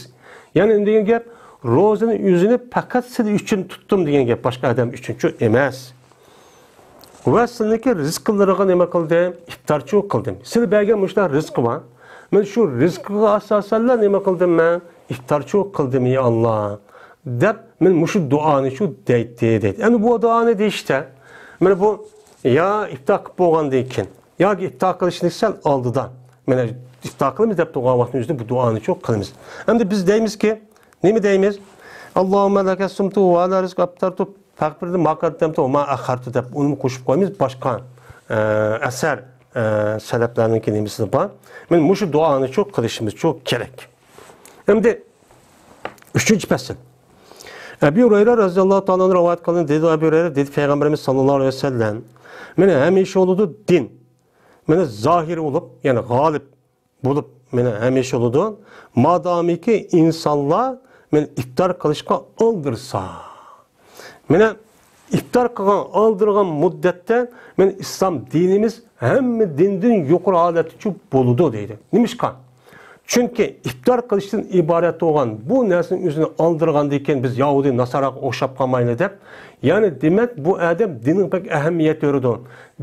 يەنى دېگەن گەپ، روزىنى ئۆزىنى پەقەت سىلى ئۈچۈن تۇتتۇم دېگەن گەپ، باشقا ئادەم ئۈچۈنچۇ ئەمەس. ۋە سىلىنىڭكى رىزقىلىرىغا نېمە قىلدىم؟ ئىپتارچۇ قىلدىم. سىلى بەرگەن مۇشۇنداق رىزقى بار. مەن شۇ رىزقىغا ئاساسەنلا نېمە قىلدىم مەن؟ ئىپتارچۇ قىلدىم، يا ئاللا، دەپ، مەن مۇشۇ دۇئانى شۇ دەيتتى، دەيتتى. ئەمدى بۇ دۇئانى دېيىشتە، مانا بۇ يا ئىپتار قىلىپ بولغاندىن كېيىن، ياكى ئىپتار قىلىشنىڭ سەل ئالدىدا، مانا ئىپتار قىلىمىز دەپ تۇرغان ۋاقىتنىڭ ئۆزىدە بۇ دۇئانى شۇ قىلىمىز. ئەمدى بىز دەيمىزكى، نېمە دەيمىز؟ ئاللاھۇممە لەكە سۇمتۇ ۋە ئەلا رىزقىكە ئەپتەرتۇ فەغفىرلى ما قەددەمتۇ ۋە ما ئەخخەرتۇ دەپ ئۇنىمۇ قوشۇپ قويىمىز. باشقا، ئە، ئەسەر، ئە، سەلەپلەرنىڭكى نېمىسىدە بار. مانا مۇشۇ دۇئانى شۇ قىلىشىمىز شۇ كېرەك. ئەمدى ئۈچىنچى پەسىل. ئەبى ھۇرەيرە رەزىياللاھۇ تائالا ئەنھۇ رىۋايەت قىلغان دېدى، ئەبى ھۇرەيرە دېدى، پەيغەمبىرىمىز ساللاللاھۇ ئەلەيھى ۋەسەللەم، مانا ھەمىشە بولىدۇ دىن، مانا زاھىر بولۇپ، يەنى غالىب بولۇپ، مانا ھەمىشە بولىدۇ. مادامىكى ئىنسانلار مانا ئىپتار قىلىشقا ئالدىرىسا، مانا ئىپتار قىلغان، ئالدىرىغان مۇددەتتە مانا ئىسلام دىنىمىز ھەممە دىندىن يۇقىرى ھالەتتىچۇ بولىدۇ دەيدۇ. نېمىشقا؟ چۈنكى ئىپتار قىلىشتىن ئىبارەت بولغان بۇ نەرسىنىڭ ئۆزىنى ئالدىرغاندىن كېيىن بىز يەھۇدىي ناساراغا ئوخشاپ قالمايلى دەپ، يەنى دېمەك بۇ ئادەم دىنغا بەك ئەھمىيەت بېرىدۇ.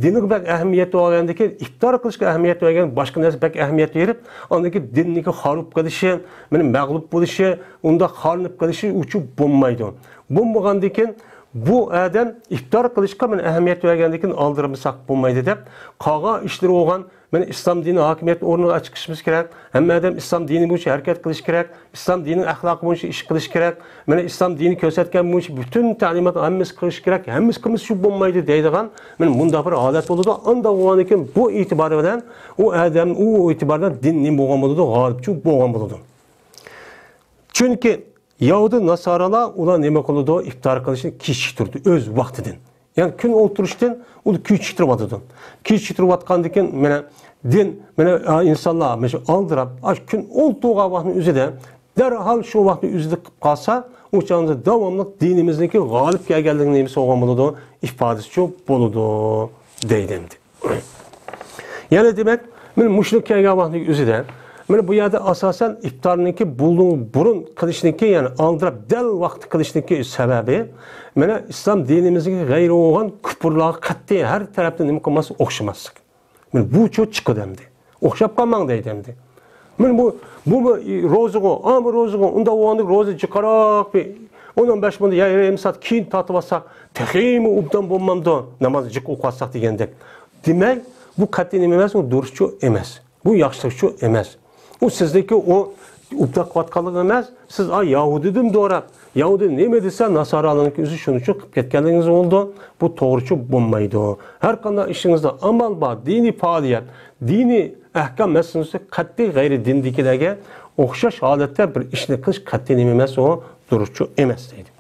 دىنغا بەك ئەھمىيەت بەرگەندىن كېيىن ئىپتار قىلىشقا ئەھمىيەت بەرگەن باشقا نەرسە بەك ئەھمىيەت بېرىپ، ئاندىن كېيىن دىننىڭكى خاراب قېلىشى، مانا مەغلۇپ بولۇشى، ئۇنداق خارلىنىپ قېلىشى ئۇچۇ بولمايدۇ. بولمىغاندىن كېيىن بۇ ئادەم ئىپتار قىلىشقا مانا ئەھمىيەت بەرگەندىن كېيىن ئالدىرمىساق بولمايدۇ دەپ، قالغان ئىشلىرى بولغان مانا ئىسلام دىنى ھاكىمىيەت ئورنىغا چىقىشىمىز كېرەك. ھەممە ئادەم ئىسلام دىنى بويىچە ھەرىكەت قىلىش كېرەك. ئىسلام دىنىنىڭ ئەخلاقى بويىچە ئىش قىلىش كېرەك. مانا ئىسلام دىنى كۆرسەتكەن بويىچە پۈتۈن تەلىمات ھەممىسى قىلىش كېرەك. ھەممىسى قىلمىسا شۇ بولمايدۇ دەيدىغان مانا مۇنداق بىر ھالەت بولىدۇ. ئانداق بولغاندىن كېيىن بۇ ئېتىبارى بىلەن ئۇ ئادەم، ئۇ ئېتىباردا دىن نېمە بولغان بولىدۇ؟ غالىبچۇ بولغان بولىدۇ. چۈنكى يەھۇدىي ناسارالار ئۇلار نېمە قىلىدۇ؟ ئىپتار قىلىشنى كېچىكتۈرىدۇ ئۆز ۋاقتىدىن. يەنى كۈن ئولتۇرۇشتىن ئۇنى كېچىكتۈرۈۋاتىدۇ. كېچىكتۈرۈۋاتقاندىكىن مانا دىن، مانا ئا، ئىنسانلار مانا شۇ ئالدىراپ، ئاشۇ كۈن ئولتۇرغان ۋاقىتنىڭ ئۆزىدە دەرھال شۇ ۋاقىتنىڭ ئۆزىدە قىلىپ قالسا، ئۇ چاغدا داۋاملىق دىنىمىزنىڭكى غالىپ كەلگەنلىكىنىڭ نېمىسى بولغان بولىدۇ؟ ئىپادىسىچۇ بولىدۇ دەيدۇ ئەمدى. يەنى دېمەك، مانا مۇشۇ كەلگەن ۋاقىتنىڭ ئۆزىدە، مانا بۇ يەردە ئاساسەن ئىپتارنىڭكى بۇلۇڭ بۇرۇن قىلىشنىڭكى، يەنى ئالدىراپ دەل ۋاقتى قىلىشنىڭكى سەۋەبى، مانا ئىسلام دىنىمىزدىكى غەيرىي بولغان كۇپۇرلارغا قەتئىي ھەر تەرەپتىن نېمە قىلماسلىق، ئوخشىماسلىق. مانا بۇچۇ چىقىدۇ ئەمدى. ئوخشاپ قالماڭ دەيدۇ ئەمدى. مانا بۇ، بۇمۇ روزىغۇ، ئامۇ روزىغۇ، ئۇنداق بولغاندا روزا جىقراق بىر ئون، ئون بەش مىنۇت يا يېرىم سائەت كېيىن تارتىۋالساق، تېخىمۇ ئوبدان بولمامدۇ؟ نامازنى جىق ئوقۇۋالساق دېگەندەك. دېمەك، بۇ قەتئىي نېمە ئەمەس، ئۇ دۇرۇسچۇ ئەمەس. بۇ ياخشىلىقچۇ ئەمەس. ئۇ سىزنىڭكى ئۇ ئوبدان قىلىۋاتقانلىقى ئەمەس، سىز ئا يەھۇدىيدىن دوراپ، يەھۇدىي نېمە دېسە، ناسارالارنىڭكى ئۆزى شۇنىچۇ قىلىپ كەتكەنلىكىڭىز بولىدۇ. بۇ توغرىچۇ بولمايدۇ. ھەر قانداق ئىشىڭىزدا ئامال بار، دىنىي پائالىيەت، دىنىي ئەھكام مەسىلىسى قەتئىي غەيرىي دىندىكىلەرگە ئوخشاش ھالەتتە بىر ئىشنى قىلىش قەتئىي نېمە ئەمەس، ئۇ دۇرۇسچۇ ئەمەس دەيدۇ.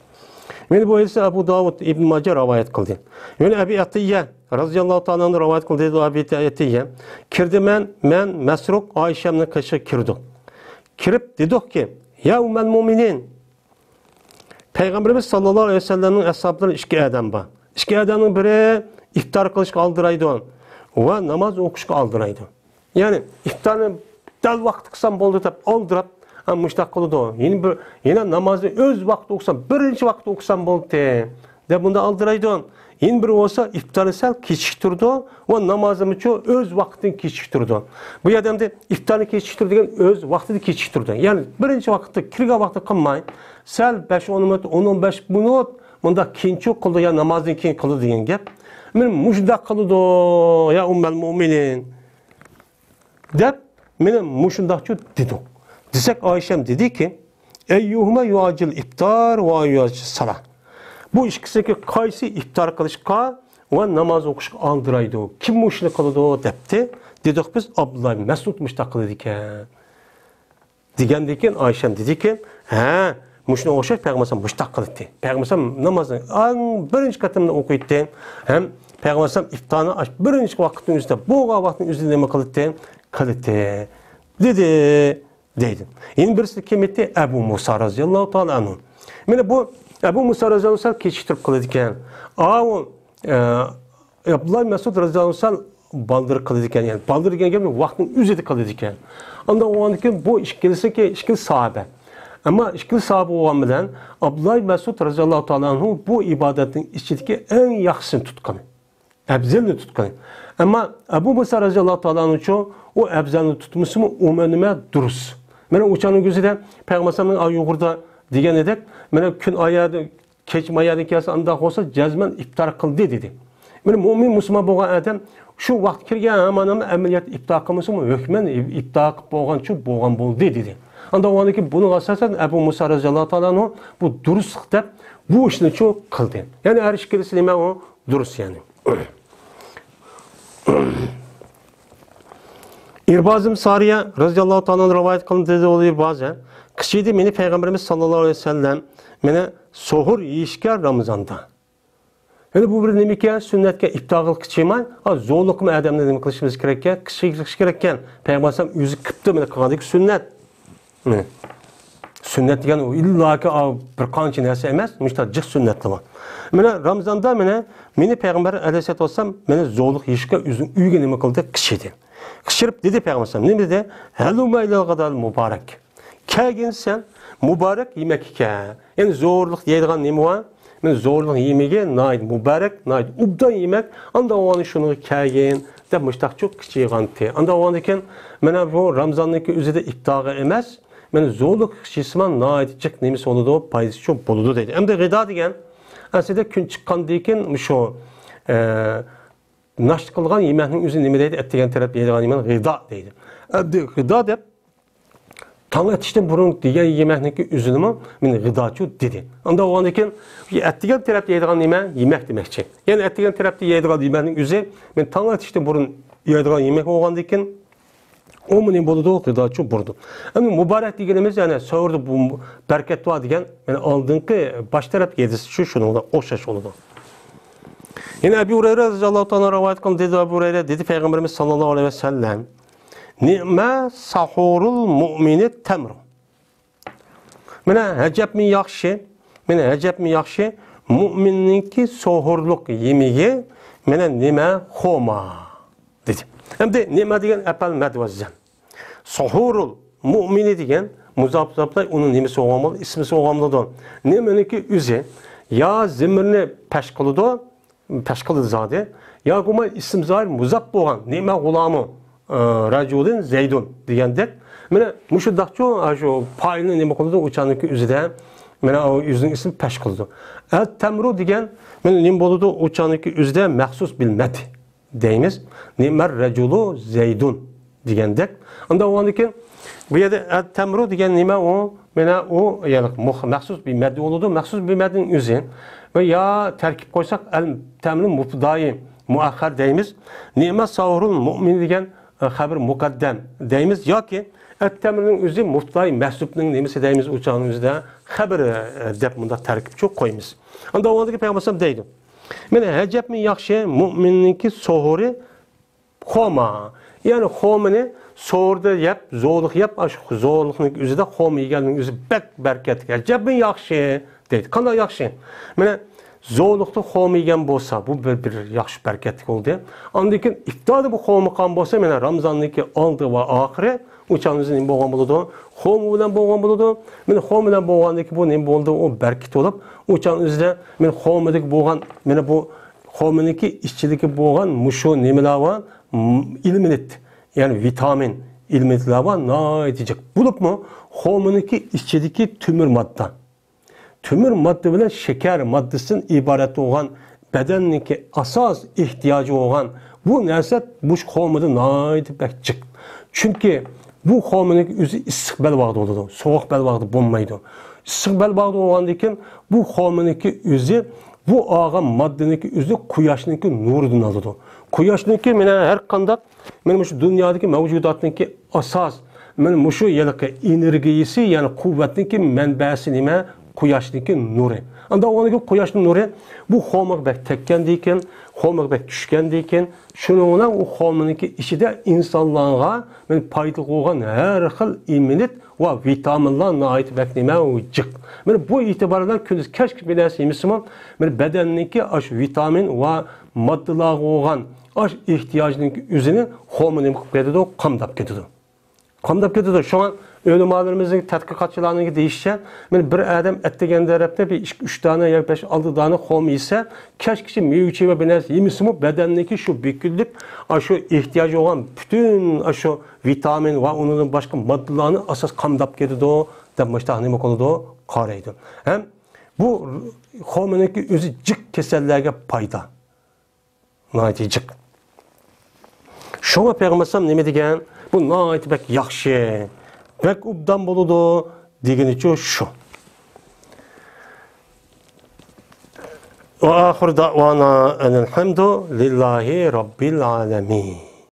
مانا بۇ ھەدىسنى ئەبۇ داۋۇد، ئىبن ماجە رىۋايەت قىلدى. يەنە ئەبى ئەتىييە رەزىياللاھۇ تائالا ئەنھۇ رىۋايەت قىلدى، دەيدۇ ئەبى ئەتىييە. كىردى مەن، مەن، مەسرۇق، ئائىشەمنىڭ قېشىغا كىردۇق. كىرىپ دېدۇقكى، يا ئۇممەل مۇئمىنىن، پەيغەمبىرىمىز ساللاللاھۇ ئەلەيھى ۋەسەللەمنىڭ ئەسھابلىرىدا ئىككى ئادەم بار. ئىككى ئادەمنىڭ بىرى ئىپتار قىلىشقا ئالدىرايدۇ ۋە ناماز ئوقۇشقا ئالدىرايدۇ. يەنى ئىپتارنى دەل ۋاقتى قىلسام بولدى دەپ ئالدىراپ، ھە، مۇشۇنداق قىلىدۇ. يەنە بىر، يەنە نامازنى ئۆز ۋاقتىدا ئوقۇسام، بىرىنچى ۋاقىتتا ئوقۇسام بولدى دەپ بۇنداق ئالدىرايدۇ. يەنە بىرى بولسا ئىپتارنى سەل كېچىكتۈرىدۇ ۋە نامازنىمۇچۇ ئۆز ۋاقتىدىن كېچىكتۈرىدۇ. بۇ يەردە ئەمدى ئىپتارنى كېچىكتۈرىدۇ دېگەن ئۆز ۋاقتىدا كېچىكتۈرىدۇ. يەنى بىرىنچى ۋاقىتتا كىرگەن ۋاقتىدا قىلماي، سەل بەش ئون مىنۇت، ئون ئون بەش مىنۇت مۇنداق كېيىنچۇ قىلىدۇ يا نامازدىن كېيىن قىلىدۇ دېگەن گەپ. مانا مۇشۇنداق قىلىدۇ، يا ئۇممەل مۇئمىنىن. دەپ، مانا مۇشۇنداقچۇ دېدۇق. دېسەك، ئائىشەم دېدىكى، ئەييۇھۇما يۇئەججىل ئىپتار ۋە يۇئەججىل سالا. بۇ ئىككىسىدىكى قايسى ئىپتار قىلىشقا ۋە ناماز ئوقۇشقا ئالدىرايدۇ؟ كىم مۇشۇنى قىلىدۇ؟ دەپتى. دېدۇق بىز، ئابدۇللا ئىبن مەسئۇد مۇشۇنداق قىلىدىكەن. دېگەندىن كېيىن ئائىشەم دېدىكى، ھە، مۇشۇنىڭغا ئوخشاش پەيغەمبەر ئەلەيھىسسالام مۇشۇنداق قىلاتتى. پەيغەمبەر ئەلەيھىسسالام نامازنى ئەڭ بىرىنچى قېتىمدا ئوقۇيتتى. ھەم پەيغەمبەر ئەلەيھىسسالام ئىپتارنى ئاشۇ بىرىنچى ۋاقىتنىڭ ئۆزىدە، بولغان ۋاقىتنىڭ ئۆزىدە نېمە قىلاتتى؟ قىلاتتى. دېدى. دەيدۇ. يەنە بىرسى كىم ئىدى؟ ئەبۇ مۇسا رەزىياللاھۇ تائالا ئەنھۇ. مانا بۇ ئەبۇ مۇسا رەزىياللاھۇ تائالا كېچىكتۈرۈپ قىلىدىكەن. ئاۋۇ، ئە، ئابدۇللا مەسئۇد رەزىياللاھۇ تائالا بالدۇر قىلىدىكەن. يەنى بالدۇر دېگەن گەپ ۋاقىتنىڭ ئۆزىدە قىلىدىكەن. ئانداق بولغاندىكىن بۇ ئىككىلىسىكى، ئىككىلىسى ساھابە. ئەمما ئىككىلىسى ساھابە بولغان بىلەن ئابدۇللا مەسئۇد رەزىياللاھۇ تائالا ئەنھۇ بۇ ئىبادەتنىڭ ئىچىدىكى ئەڭ ياخشىسىنى تۇتقىنى. ئەپزەلنى تۇتقىنى. ئەمما ئەبۇ مۇسا رەزىياللاھۇ تائالا ئەنھۇچۇ ئۇ ئەپزەلنى تۇتمىسىمۇ ئومۇمەن دۇرۇس. مانا ئۇ چاغنىڭ ئۆزىدە پەيغەمبەر ئەلەيھىسسالامنىڭ ئۇيغۇردا دېگەن ئىدۇق، مانا كۈن ئاياردىن، كەچ ماياردىن كەلسە ئانداق بولسا جەزمەن ئىپتار قىلدى دېدى. مانا مۇئمىن مۇسۇلمان بولغان ئادەم شۇ ۋاقىت كىرگەن ھامان ھامان ئەمەلىيەتتە ئىپتار قىلمىسىمۇ ھۆكمەن ئىپتار قىلىپ بولغانچۇ بولغان بولدى دېدى. ئانداق بولغاندىكىن بۇنىڭغا ئاساسەن ئەبۇ مۇسا رەزىياللاھۇ تائالا ئەنھۇ بۇ دۇرۇسلۇق دەپ بۇ ئىشنىچۇ قىلدى. يەنى ھەر ئىككىلىسى نېمە ئۇ؟ دۇرۇس يەنى. ئىربازىم سارىيە رەزىياللاھۇ تائالا ئەنھۇ رىۋايەت قىلىندى، دېدى ئۇ ئىربازە. قىچىيدى مېنى پەيغەمبىرىمىز ساللاللاھۇ ئەلەيھى ۋەسەللەم مېنى سوھۇر يېيىشكە رامىزاندا. يەنى بۇ بىر نېمىكەن؟ سۈننەتكە ئىپتار قىلىپ قىچىماي، ھا، زورلۇقمۇ ئادەمنى نېمە قىلىشىمىز كېرەككەن؟ قىچىقتۇرۇش كېرەككەن. پەيغەمبەر ئەلەيھىسسالام ئۆزى قىپتۇ، مېنى قىلغاندىكى سۈننەت. مېنى. سۈننەت دېگەن ئۇ ئىللاكى ئا، بىر قانچە نەرسە ئەمەس، مۇشۇنداق جىق سۈننەتلەر بار. مانا رامزاندا مانا مېنى پەيغەمبەر ئەلەيھىسسالاتۇ ۋەسسالام مېنى زورلۇق يېيىشكە ئۆزىنىڭ ئۆيىگە نېمە قىلدى؟ قىچىردى. قىچىرىپ دېدى پەيغەمبەر ئەلەيھىسسالام، نېمە دېدى؟ ھەلۇممە ئىلەل غەدال مۇبارەك. كەلگىن سەن مۇبارەك يېمەككە. يەنى زورلۇق يەيدىغان نېمە بار؟ مانا زورلۇق يېمىكى ناھايىتى مۇبارەك، ناھايىتى ئوبدان يېمەك. ئاندىن ئاۋۋال شۇنىڭغا كەلگىن دەپ مۇشتاق چوق قىچىغانتى. ئاندىن ئاۋۋالدىن كېيىن مانا بۇ رامزاننىڭكى ئۆزىدە ئىپتارغا ئەمەس، مانا زورلۇق قىچىسىمان ناھايىتى جىق نېمىسى بولىدۇ، پايدىسى چوڭ بولىدۇ دەيدۇ. ئەمدى غىدا دېگەن ئەسلىدە كۈن چىققاندىن كېيىن مۇشۇ، ئە، ناشتا قىلغان يېمەكنىڭ ئۆزى نېمە دەيدۇ؟ ئەتىگەن تەرەپ يەيدىغان يېمەكنى غىدا دەيدۇ. ئەمدى غىدا دەپ تاڭ ئېتىشتىن بۇرۇن دېگەن يېمەكنىڭكى ئۆزىنىمۇ مېنى غىداچۇ دېدى. ئاندىن ئاۋۋالدىن كېيىن ئەتىگەن تەرەپ يەيدىغان نېمە؟ يېمەك دېمەكچى. يەنى ئەتىگەن تەرەپتە يەيدىغان يېمەكنىڭ ئۆزى مېنى تاڭ ئېتىشتىن بۇرۇن يەيدىغان يېمەك بولغاندىن كېيىن ئۇمۇ نېمە بولىدۇ؟ غىداچۇ بولىدۇ. ئەمدى مۇبارەك دېگىنىمىز يەنى سەھۇردە بۇ بەرىكەت بار دېگەن، يەنى ئالدىنقى باش تەرەپ يېدىسى شۇ، شۇنىڭغا ئوخشاش بولىدۇ. يەنە ئەبۇ ھۇرەيرە رەزىياللاھۇ تائالا رىۋايەت قىلدى، دېدى ئەبۇ ھۇرەيرە، دېدى پەيغەمبىرىمىز ساللاللاھۇ ئەلەيھى ۋەسەللەم، نىئمە سەھۇرۇل مۇئمىنى تەمرۇ. مانا ئەجەبمۇ ياخشى، مانا ئەجەبمۇ ياخشى، مۇئمىننىڭكى سوھۇرلۇق يېمىكى، مانا نېمە؟ خورما، دېدى. ئەمدى نېمە دېگەن ئەپئال مەد ۋەززەن. سوھۇرۇل مۇئمىنى دېگەن مۇزاپ، مۇزاپلاي ئۇنىڭ نېمىسى بولغان بولىدۇ، ئىسمىسى بولغان بولىدۇ. نېمىنىڭكى ئۆزى يا زېمىرنى پەش قىلىدۇ، پەش قىلىدۇ زادى، يا بولماي ئىسىم زاھىر مۇزاپ بولغان، نېمە غۇلامى، ئە، رەجۇلىن زەيدۇن دېگەندەك، مانا مۇشۇنداقچۇ، ئا، شۇ پائىلنى نېمە قىلىدۇ، ئۇ چاغنىڭكى ئۆزىدە، مانا ئۇ ئۆزىنىڭ ئىسمى پەش قىلىدۇ. ئەت تەمرۇ دېگەن، مانا نېمە بولىدۇ، ئۇ چاغنىڭكى ئۆزىدە مەخسۇس بىل مەد دەيمىز. نېمەر رەجۇلۇ زەيدۇن دېگەندەك. ئاندىن ئۇنىڭدىن كېيىن بۇ يەردە ئەت تەمرۇ دېگەن نېمە ئۇ؟ مانا ئۇ، يەنى مۇخ-، مەخسۇس بىر مەددە بولىدۇ. مەخسۇس بىر مەددىنىڭ ئۆزى ۋە يا تەركىب قويساق ئەل تەمرۇ مۇبتىدائى مۇئەخخەر دەيمىز. نېمە ساھۇرۇل مۇئمىن دېگەن، ئە، خەبەر مۇقەددەم دەيمىز ياكى ئەت تەمرۇنىڭ ئۆزى مۇبتىدائى مەھزۇپنىڭ نېمىسى دەيمىز، ئۇ چاغنىڭ ئۆزىدە خەبىرى، ئە، دەپ مۇنداق تەركىبچۇ قويىمىز. ئاندىن ئۇنىڭدىن كېيىن پەيغەمبەر ئەلەيھىسسالام دەيدۇ. مانا ئەجەبمۇ ياخشى، مۇئمىننىڭكى سوھۇرى خورما. يەنى خورمىنى سوھۇردا يەپ، زورلۇق يەپ، ئاشۇ زورلۇقنىڭ ئۆزىدە خورما يېگەننىڭ ئۆزى بەك بەرىكەتلىك. ئەجەبمۇ ياخشى دەيدۇ. قانداق ياخشى؟ مانا زورلۇقتا خورما يېگەن بولسا، بۇ بىر، بىر ياخشى بەرىكەتلىك بولدى. ئاندىن كېيىن ئىپتاردا بۇ خورما قالغان بولسا، مانا رامزاننىڭكى ئالدى ۋە ئاخىرى ئۇ چاغنىڭ ئۆزى نېمە بولغان بولىدۇ؟ خورما بىلەن بولغان بولىدۇ. مانا خورما بىلەن بولغاندىن كېيىن بۇ نېمە بولىدۇ؟ ئۇ بەرىكەت بولۇپ، ئۇ چاغنىڭ ئۆزىدە مانا خورمىدىكى بولغان، مانا بۇ خورمىنىڭكى ئىچىدىكى بولغان مۇشۇ نېمىلەر بار؟ م-، ئېلېمېنت، يەنى ۋىتامىن ئېلېمېنتلار بار، ناھايىتى جىق. بولۇپمۇ خورمىنىڭكى ئىچىدىكى تۆمۈر ماددا، تۆمۈر ماددا بىلەن شېكەر ماددىسىدىن ئىبارەت بولغان بەدەننىڭكى ئاساس ئېھتىياجى بولغان بۇ نەرسە مۇشۇ خورمىدا ناھايىتى بەك جىق. چۈنكى بۇ خورمىنىڭكى ئۆزى ئىسسىق بەلباغدا بولىدۇ، سوغۇق بەلباغدا بولمايدۇ. ئىسسىق بەلباغدا بولغاندىن كېيىن بۇ خورمىنىڭكى ئۆزى بۇ ئالغان ماددىنىڭكى ئۆزى قۇياشنىڭكى نۇرىدىن ئالىدۇ. قۇياشنىڭكى مانا ھەر قانداق، مانا مۇشۇ دۇنيادىكى مەۋجۇداتنىڭكى ئاساس، مانا مۇشۇ ھېلىقى ئېنېرگىيىسى، يەنى قۇۋۋەتنىڭكى مەنبەسى نېمە؟ قۇياشنىڭكى نۇرى. ئاندىن ئۇنىڭكى قۇياشنىڭ نۇرى بۇ خورمىغا بەك تەگكەندىن كېيىن، خورمىغا بەك چۈشكەندىن كېيىن، شۇنىڭ بىلەن ئۇ خورمىنىڭكى ئىچىدە ئىنسانلارغا مانا پايدىلىق بولغان ھەر خىل ئېلېمېنت ۋە ۋىتامىنلار ناھايىتى بەك نېمە، ئۇ جىق. مانا بۇ ئېتىبار بىلەن كۈندۈز كەچكە بىر نەرسە يېمىسىمۇ، مانا بەدەننىڭكى ئاشۇ ۋىتامىن ۋە ماددىلارغا بولغان ئاشۇ ئېھتىياجنىڭكى ئۆزىنى خورما نېمە قىلىپ كېتىدۇ؟ قامداپ كېتىدۇ. قامداپ كېتىدۇ. شۇڭا ئۆلىمالىرىمىزنىڭ، تەتقىقاتچىلارنىڭكى دېيىشىچە، مانا بىر ئادەم ئەتىگەن تەرەپتە بىر ئىككى، ئۈچ دانە ياكى بەش، ئالتە دانە خورما يېسە، كەچكىچە مېۋە-چېۋە بىر نەرسە يېمىسىمۇ، بەدەننىڭكى شۇ بىر كۈنلۈك ئاشۇ ئېھتىياجى بولغان پۈتۈن ئاشۇ ۋىتامىن ۋە ئۇنىڭدىن باشقا ماددىلارنى ئاساس قامداپ كېتىدۇ، دەپ مۇشۇنداق نېمە قىلىدۇ؟ قارايدۇ. ھەم بۇ خورمىنىڭكى ئۆزى جىق كېسەللەرگە پايدا. ناھايىتى جىق. شۇڭا پەيغەمبەر ئەلەيھىسسالام نېمە دېگەن؟ بۇ ناھايىتى بەك ياخشى، بەك ئوبدان بولىدۇ دېگىنىچۇ شۇ. وآخر دعوانا أن الحمد لله رب العالمين.